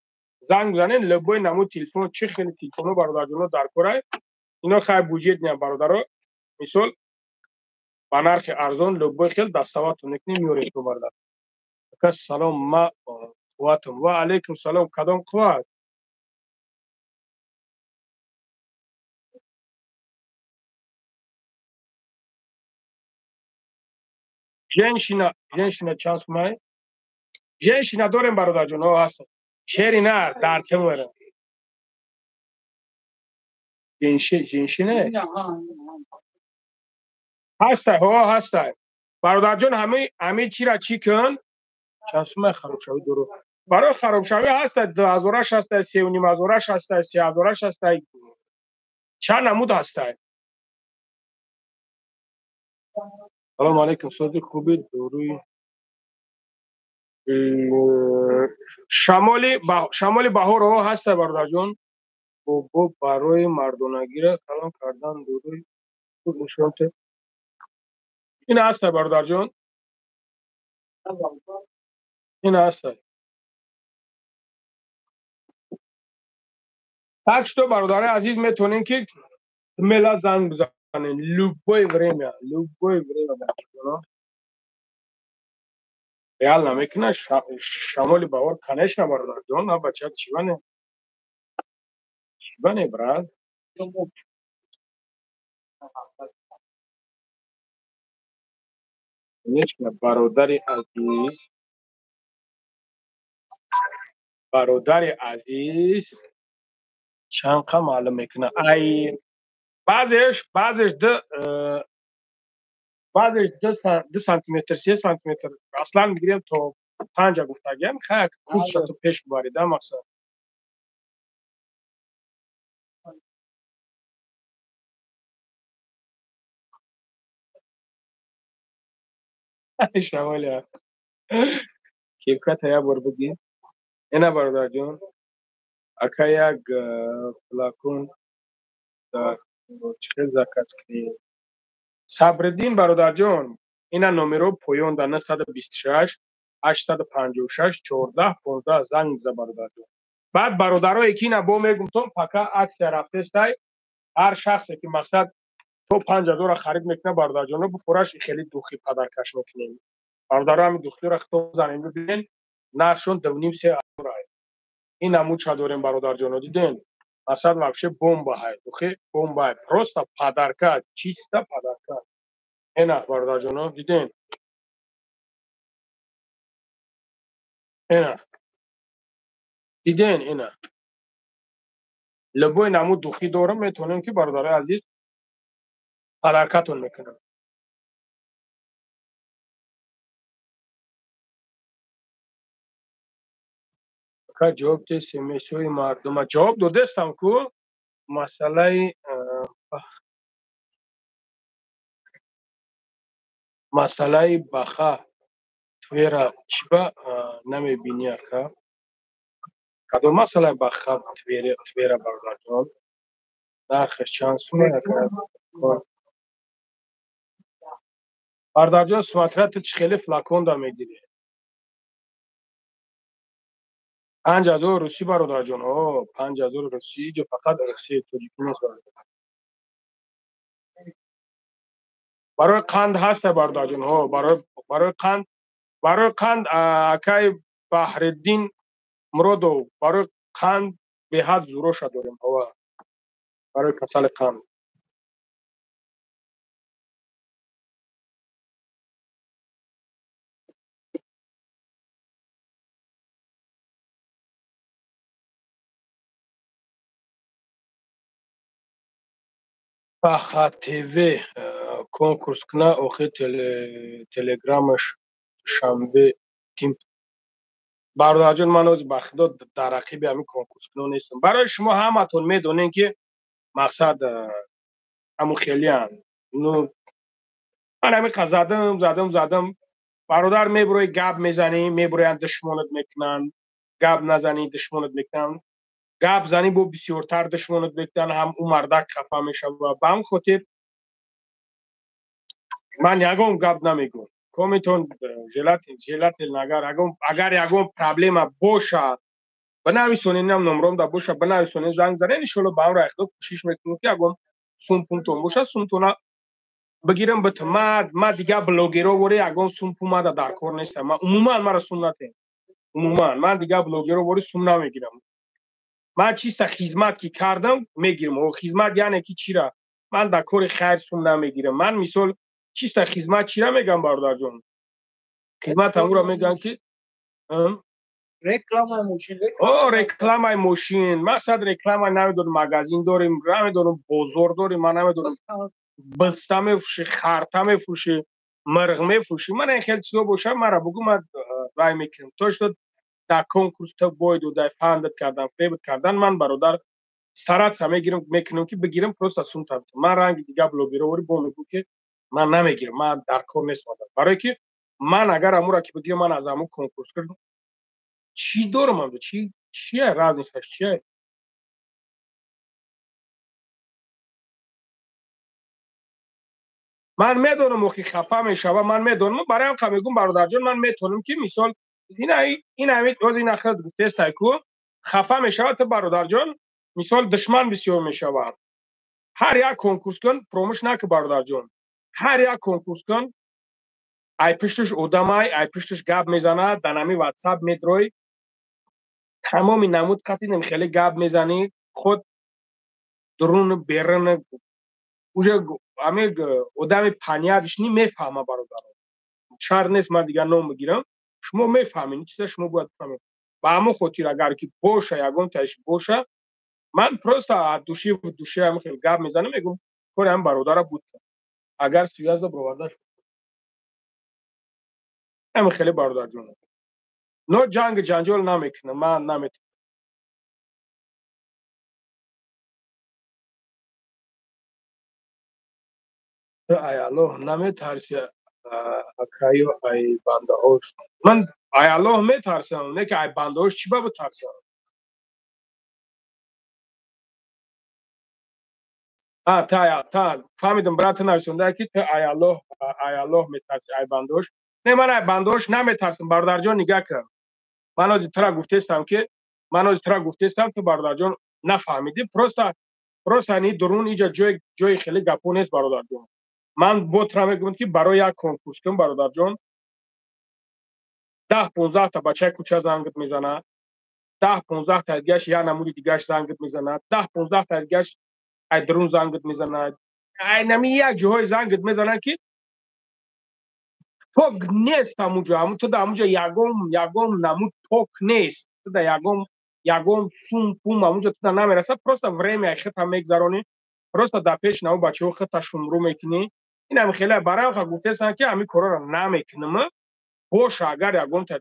занг бизанен, любой намуд телефон, чӣ хеле телефоно, бародарҷоно, дар корай. Ино хай буҷет не, бародаро. Мисол, ба нархи арзон любой хел доставатон мекунем, меорем то бародар. Ака, салом, ма қувватам. Ва алайкум салом, кадом қувват? Женщина, женщина чанд сумай? Женщина дорем, бародарҷон, о ҳаст. Шери нар дар тимера. Женщина? Ҳастай, ҳо, ҳастай. Бародарҷон, ҳамаи чира чӣ кун? Чанд сумаи харобшавӣ дору? Барои харобшавӣ ҳастай, 2000-аш ҳастай, 3500-аш ҳастай, 3000-аш ҳастай. Чанд намуд ҳастай? Салом алейкум, сози хуби доруи шамоли баҳор ҳастай, бародарҷон. Бобо, барои мардонагиро калон кардан доруи хуб нишон те. Ин ҳастай, бародарҷон. Ин ҳастай. Так что, бародарои азиз, метавонем ки мела занг бизанем любое время, любое время, бародарҷоно. Реал намекунад шамоли баҳор, конечно, бародарҷон. На, бача, чӣ бане? Чӣ бане, брат? Конечно, бародари азиз, бародари азиз, чанд қа маълум мекунад? Ай баъзеш баъзеш 2 сантиметр, 3 сантиметр, аслан бигирем, то 5 гуфтагиам. Хай, курса ту пеш бубарида, мақсад. Шамоля, кепката як бор бигир. Ина, бародарҷон. Ака, як флакон дар чӣ хел заказ кунем? Сабриддин, бародарҷон, ина номеро поён да: 926 856 14 15 занг биза, бародарҷон. Баъд, бародарое ки ина бо мегумтон, пока акция рафтестай, ҳар шахсе ки, мақсад, то 5000-ра харид мекунад, бародарҷоно, буфораш хеле духи подаркаш мекунем. Бародаро, ҳами духиро хто занем, бибинен, нархшон 2,5, 3 ҳазор. Ин намудша дорем, бародарҷоно, диден? Мақсад, вообще бомба ҳай, духи бомба ҳай, просто подарка, чисто подарка. Ена, бародарҷоно, диден? Ена, диден? Ина любой намуд духи дорам, метавонем ки, бародарои азиз, подаркатон мекунам. Ака, ҷавоб де смсҳои мардума. Ҷавоб додестам ку. Масъалаи баха твера чиба намебинӣ, ака? Кадом масъалаи баха твера, бародарҷон? Нархаш чанд сума, ака? Бародарҷон, смотря ту чӣ хеле флаконда мегирӣ. 5000 русӣ, бародарҷон, о, 5000 русӣ. Ҷо фақат русӣ, тоҷикӣ нест, бародар. Барои қанд ҳаста, бародарҷон, ҳо, барои қанд, акаи Баҳриддин Муродов, барои қанд беҳад зуроша дорем, ова, барои касали қанд. Баха ТВ конкурс куна охи, телеграмаш Душанбе тим. Бародарҷон, ман ози, ба худо, дар рақиби ҳамин конкурскунон нестам. Барои шумо ҳаматон медонем ки, мақсад, ҳамун хелиян. Ну, ман ҳамин қа задам, задам, задам, бародар. Мебурои, гап мезанӣ, мебуроянд, душмонат мекунанд. Гап назанӣ, душмонат мекунанд. Гап занӣ, бо бисёртар душмонат мекунанд. Ҳам ӯ мардак хафа мешавад. Ба ҳамин хотир ман ягон гап намегӯм. Комитон желательно, агар ягон проблема боша, бинависонед, нам номромда боша, бинависонед, занг занед. Иншолло, ба ҳамроҳи худо кӯшиш мекунем ки ягон сум пумтон боша, сумтона бигирам, битам. Ма дигар блогеро вори ягон сум пумада дар кор нестам. Ма умуман мара сум натем, умуман ман дигар блогеро вори сум намегирам. Ман чиста хизмат ки кардам, мегирам. Хизмат яъне ки чира? Ман дар кори хайр сум намегирам. Ман, мисол, чиста хизмат чира мегӯям, бародарҷон? Хизмат ҳамуро мегӯям ки рекламаи мошин. О, рекламаи мошин, мақсад, реклама, намедонам, магазин дорем, намедонам, бозор дорем, ман намедонам. Баста мефурӯшӣ, харта мефурӯшӣ, мирғ мефурӯшӣ, мана ин хел чизо боша, мара бугӯ, ман вай мекунам. То что дар конкурс ту бой додай, фандат кардан, фребат кардан, ман, бародар, стараться мегирам, мекунам, ки бигирам, просто сумта. Ман ранги дига блогеровори бо мегӯ, ки ман намегирам, ман дар кор нестам, барое ки ман агар амура ки бигирам, ман аз аму конкурс чӣ дорам? Амҷо чӣ чия разница ш чия? Ман медонам, охи, хафа мешава, ман медонам. Барои ҳам мегӯм, бародарҷон, ман метавонам, ки мисол ина оз ина хел гуфтестай ку, хафа мешава. Ту, бародарҷон, мисол, душман бисёр мешавад. Ҳар як конкурс кун, фуромӯш накун, бародарҷон, ҳар як конкурс кун, ай пушташ одамай, ай пушташ гап мезанад, дар нами Ватсап медрой, тамоми намуд қатинем, хеле гап мезанӣ, худ дурун берун уже ами одами понятный мефаҳма. Бародаро, шарт нест ман дигар ном бигирам, шумо мефаҳмед, ин чиза шумо бояд бифаҳмед. Ба ҳамон хотир, агар ки боша, ягон таиш боша, ман просто от души в душе ҳам хел гап мезанам, мегӯм, кори ҳам бародара буд, агар связь бироварда ҳам хеле, бародарҷон, но ҷанг ҷанҷол намекунам, ман наметавонам. Ай Аллоҳ наметарси, акаю, ай бандаҳош? Ман ай Аллоҳ метарсам, не ки ай бандаҳош чӣ ба битарсам? Та фаҳмидам, брат, нависонда, ки ту ай Аллоҳ метарси, ай бандаҳош не. Ман ай бандаҳош наметарсам, бародарҷон. Нигаҳ кун, ман ҳозир тура гуфтестам, ки ман ҳозир тура гуфтестам, ту, бародарҷон, нафаҳмидӣ. Просто ни дурун иҷа ҷои хеле гапҳо нест, бародарҷон. Ман бо тура мегӯям, ки барои як конкурс кун, бародарҷон, 10-15 та бачаи кӯча зангат мезанад, 10-15 та дигаш як намуди дигаш зангат мезанад, 10-15 та дигаш ай дурун зангат мезанад, ай нами як ҷоҳое зангат мезанад, ки ток нест ҳамуҷо. Ҳамун туда ҳамуҷо ягон намуд ток нест, туда ягон сум пум ҳамуҷо туда намерасад. Просто время хита мегзаронӣ, просто дар пеш наву бачаҳо хита шумрӯ мекунӣ. Инам хеле барои гуфтестам, ки ҳамин корҳоро намекунам. Боша, агар ягон та,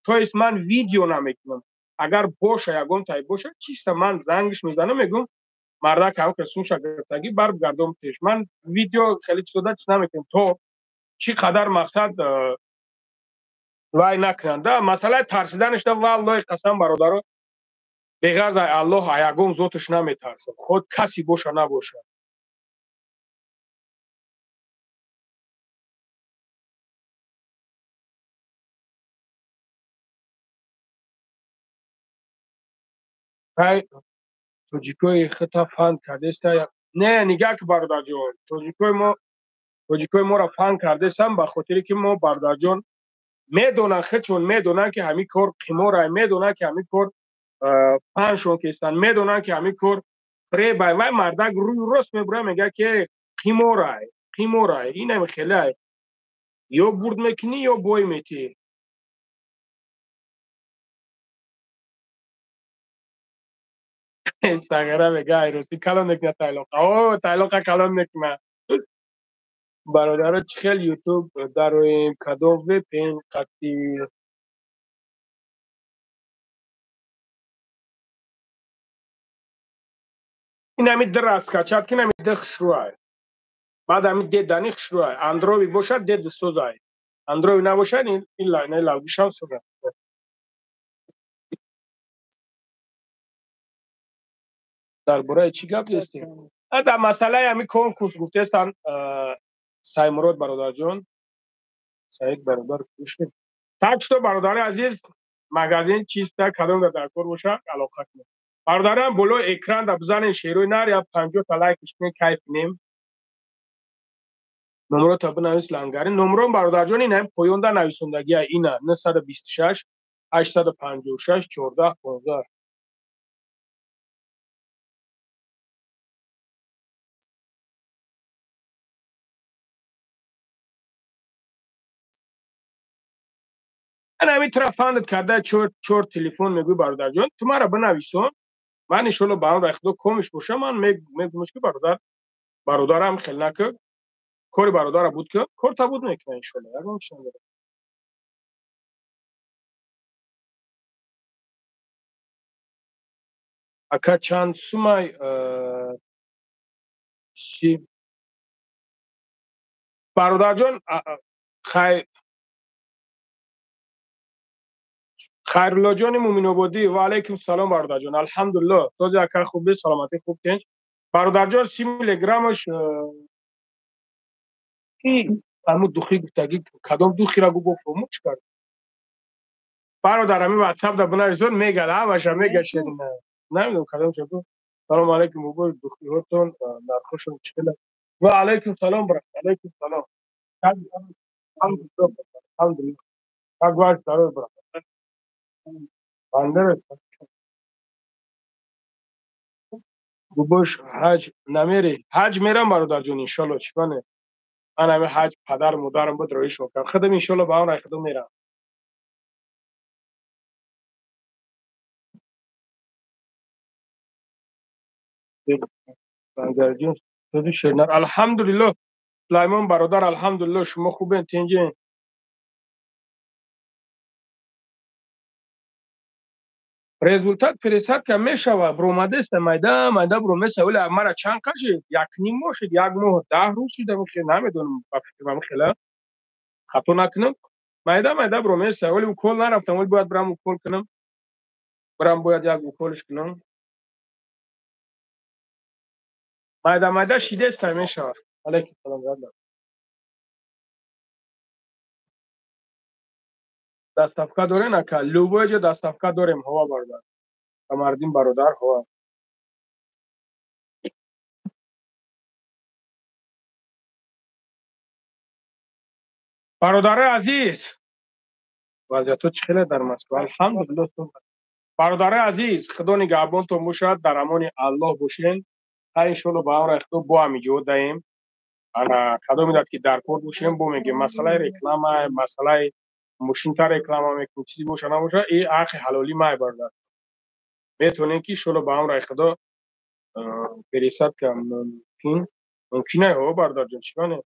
то есть ман видео намекунам, агар боша, ягон тай боша, чисто ман зангиш мезанам, мегӯм, мардак ҳам сумша гирифтагӣ, баргардом пеш. Ман видео хеле чизода чиз намекунам, то чӣ қадар мақсад вай накунанд. Да, масъалаи тарсиданашда, валлоҳи қасам, бародаро, беғарз ай Аллоҳ ягон зоташ наметарсам, худ каси боша набоша. Ай тоҷикои хита фан кардеста? Не, нигаҳ ки, бародарҷон, тоҷикои мо, тоҷикои моро фан кардестам, ба хотире ки мо, бародарҷон, медонанд, худшон медонанд, ки ҳамин кор қиморай, медонанд, ки ҳамин кор фаншон кестанд, медонанд, ки ҳамин кор фребай. Вай мардак рӯи рост мебурад, мегӯяд, ки қиморай, қиморай, инам хелай, ё бурд мекунӣ, ё бой метиҳӣ. Сагара мега, айросӣ калон мекуна тайлоқа, о тайлоқа калон мекуна. Бародаро, чӣ хел Ютуб дароем, кадом VPN қатӣ? Инами дра скачать ки, инами д хушрӯай, баъд ами де дани хушрӯай. Андроид бошад, дед созай, андроид набошад, ин лавгишам соза. Дар бораи чӣ гап дестем? Дар масъалаи ҳамин конкурс гуфтестан, Саймурод бародарҷон, Саид бародар. Так что, бародари азиз, магазин чиста, кадом дар кор боша, алоқа кунед. Бародарам, болои экран да бизанем, шерои нар, я 50 та лайк кунем, кайф кунем. Номрота бинавис, лангари. Номром, бародарҷон, ина поёнда нависондагия, ина 926 856 14 15. Ана ҳамин тура фандат карда, чор телефон мегӯй, бародарҷон, ту мара бинависон, ман иншолло ба амри Худо комиш боша, ман мегӯмш, ки бародар, Бародарам хел накун, кори бародара буд ки корта буд мекуна иншолло, ягон чи надорад. Ака чанд сумай си бародарҷон? Хайруллоҷони Муминободӣ, ва алайкум салом бародарҷон. Алҳамдулилло, този ака, хубӣ, саломатӣ, хуб, тинч. Бародарҷон, 30 миллиграммаш ҳамун духи гуфтагӣ, кадом духира гу гуфт, фурмӯш кард. Бародар, ҳамин ватсап да бинависон, мегад ҳамаша мега шерина. Намедонам кадом шо. Салом алайкум бобо, духиҳотон нархошон чӣ хел? Ва алайкум салом, брат, алайкум салом. Алҳамдулилло, как ваш здоровье, брат? Бандера губош, ҳаҷ намери? Ҳаҷ мерам бародарҷон, иншолло. Чӣ бане, ман ҳами ҳаҷ падар модарам буд, роишон кардам, худам иншолло ба он рай худам мерам. Бангарҷон, шернар. Алҳамдулилло, Сулаймон бародар, алҳамдулилло. Шумо хубен, тинҷен? Результат пересадка мешава, бромадеста, майда майда бромеса. Вале мара чанд қашид, як ним моҳ шид, як моҳ 10 рӯз шид, намедонам, ба фикрам хела хато накунам, майда майда бромеса. Вале укол нарафтам, вале бояд брам укол кунам, брам бояд як уколиш кунам. Майда майда шидеста, мешава. Алейкум салом. Доставка дорем ака? Любой ҷо доставка дорем. Ҳова бародар, Камардин бародар, ҳова. Бародарои азиз, вазъиятҳо чӣ хеле дар Москва? Алҳамдулилло. Бародарои азиз, Худо нигаҳбонтон бошад, дар амони Аллоҳ бошен. Ха, иншолло, ба амри Худо бо ҳамиҷо даем. Ана кадоме дад ки дар кор бошем, бо мегем масъалаи реклама, масъалаи мошинта реклама мекунем, чизе боша набоша, и ҳаққи ҳалолӣ май, бародар. Метавонем ки иншолло ба амри Худо пересадка мумкин, мумкин ай. Ҳо бародарҷон, чӣ бане,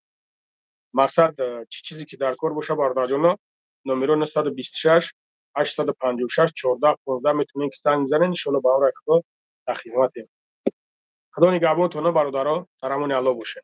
мақсад чӣ чизе ки дар кор боша, бародарҷоно, номеро 926 856 14 15, метавонем ки занг бизанем. Иншолло ба амри Худо дар хизматем. Худо нигаҳбонтон, бародаро, дар амони Аллоҳ бошед.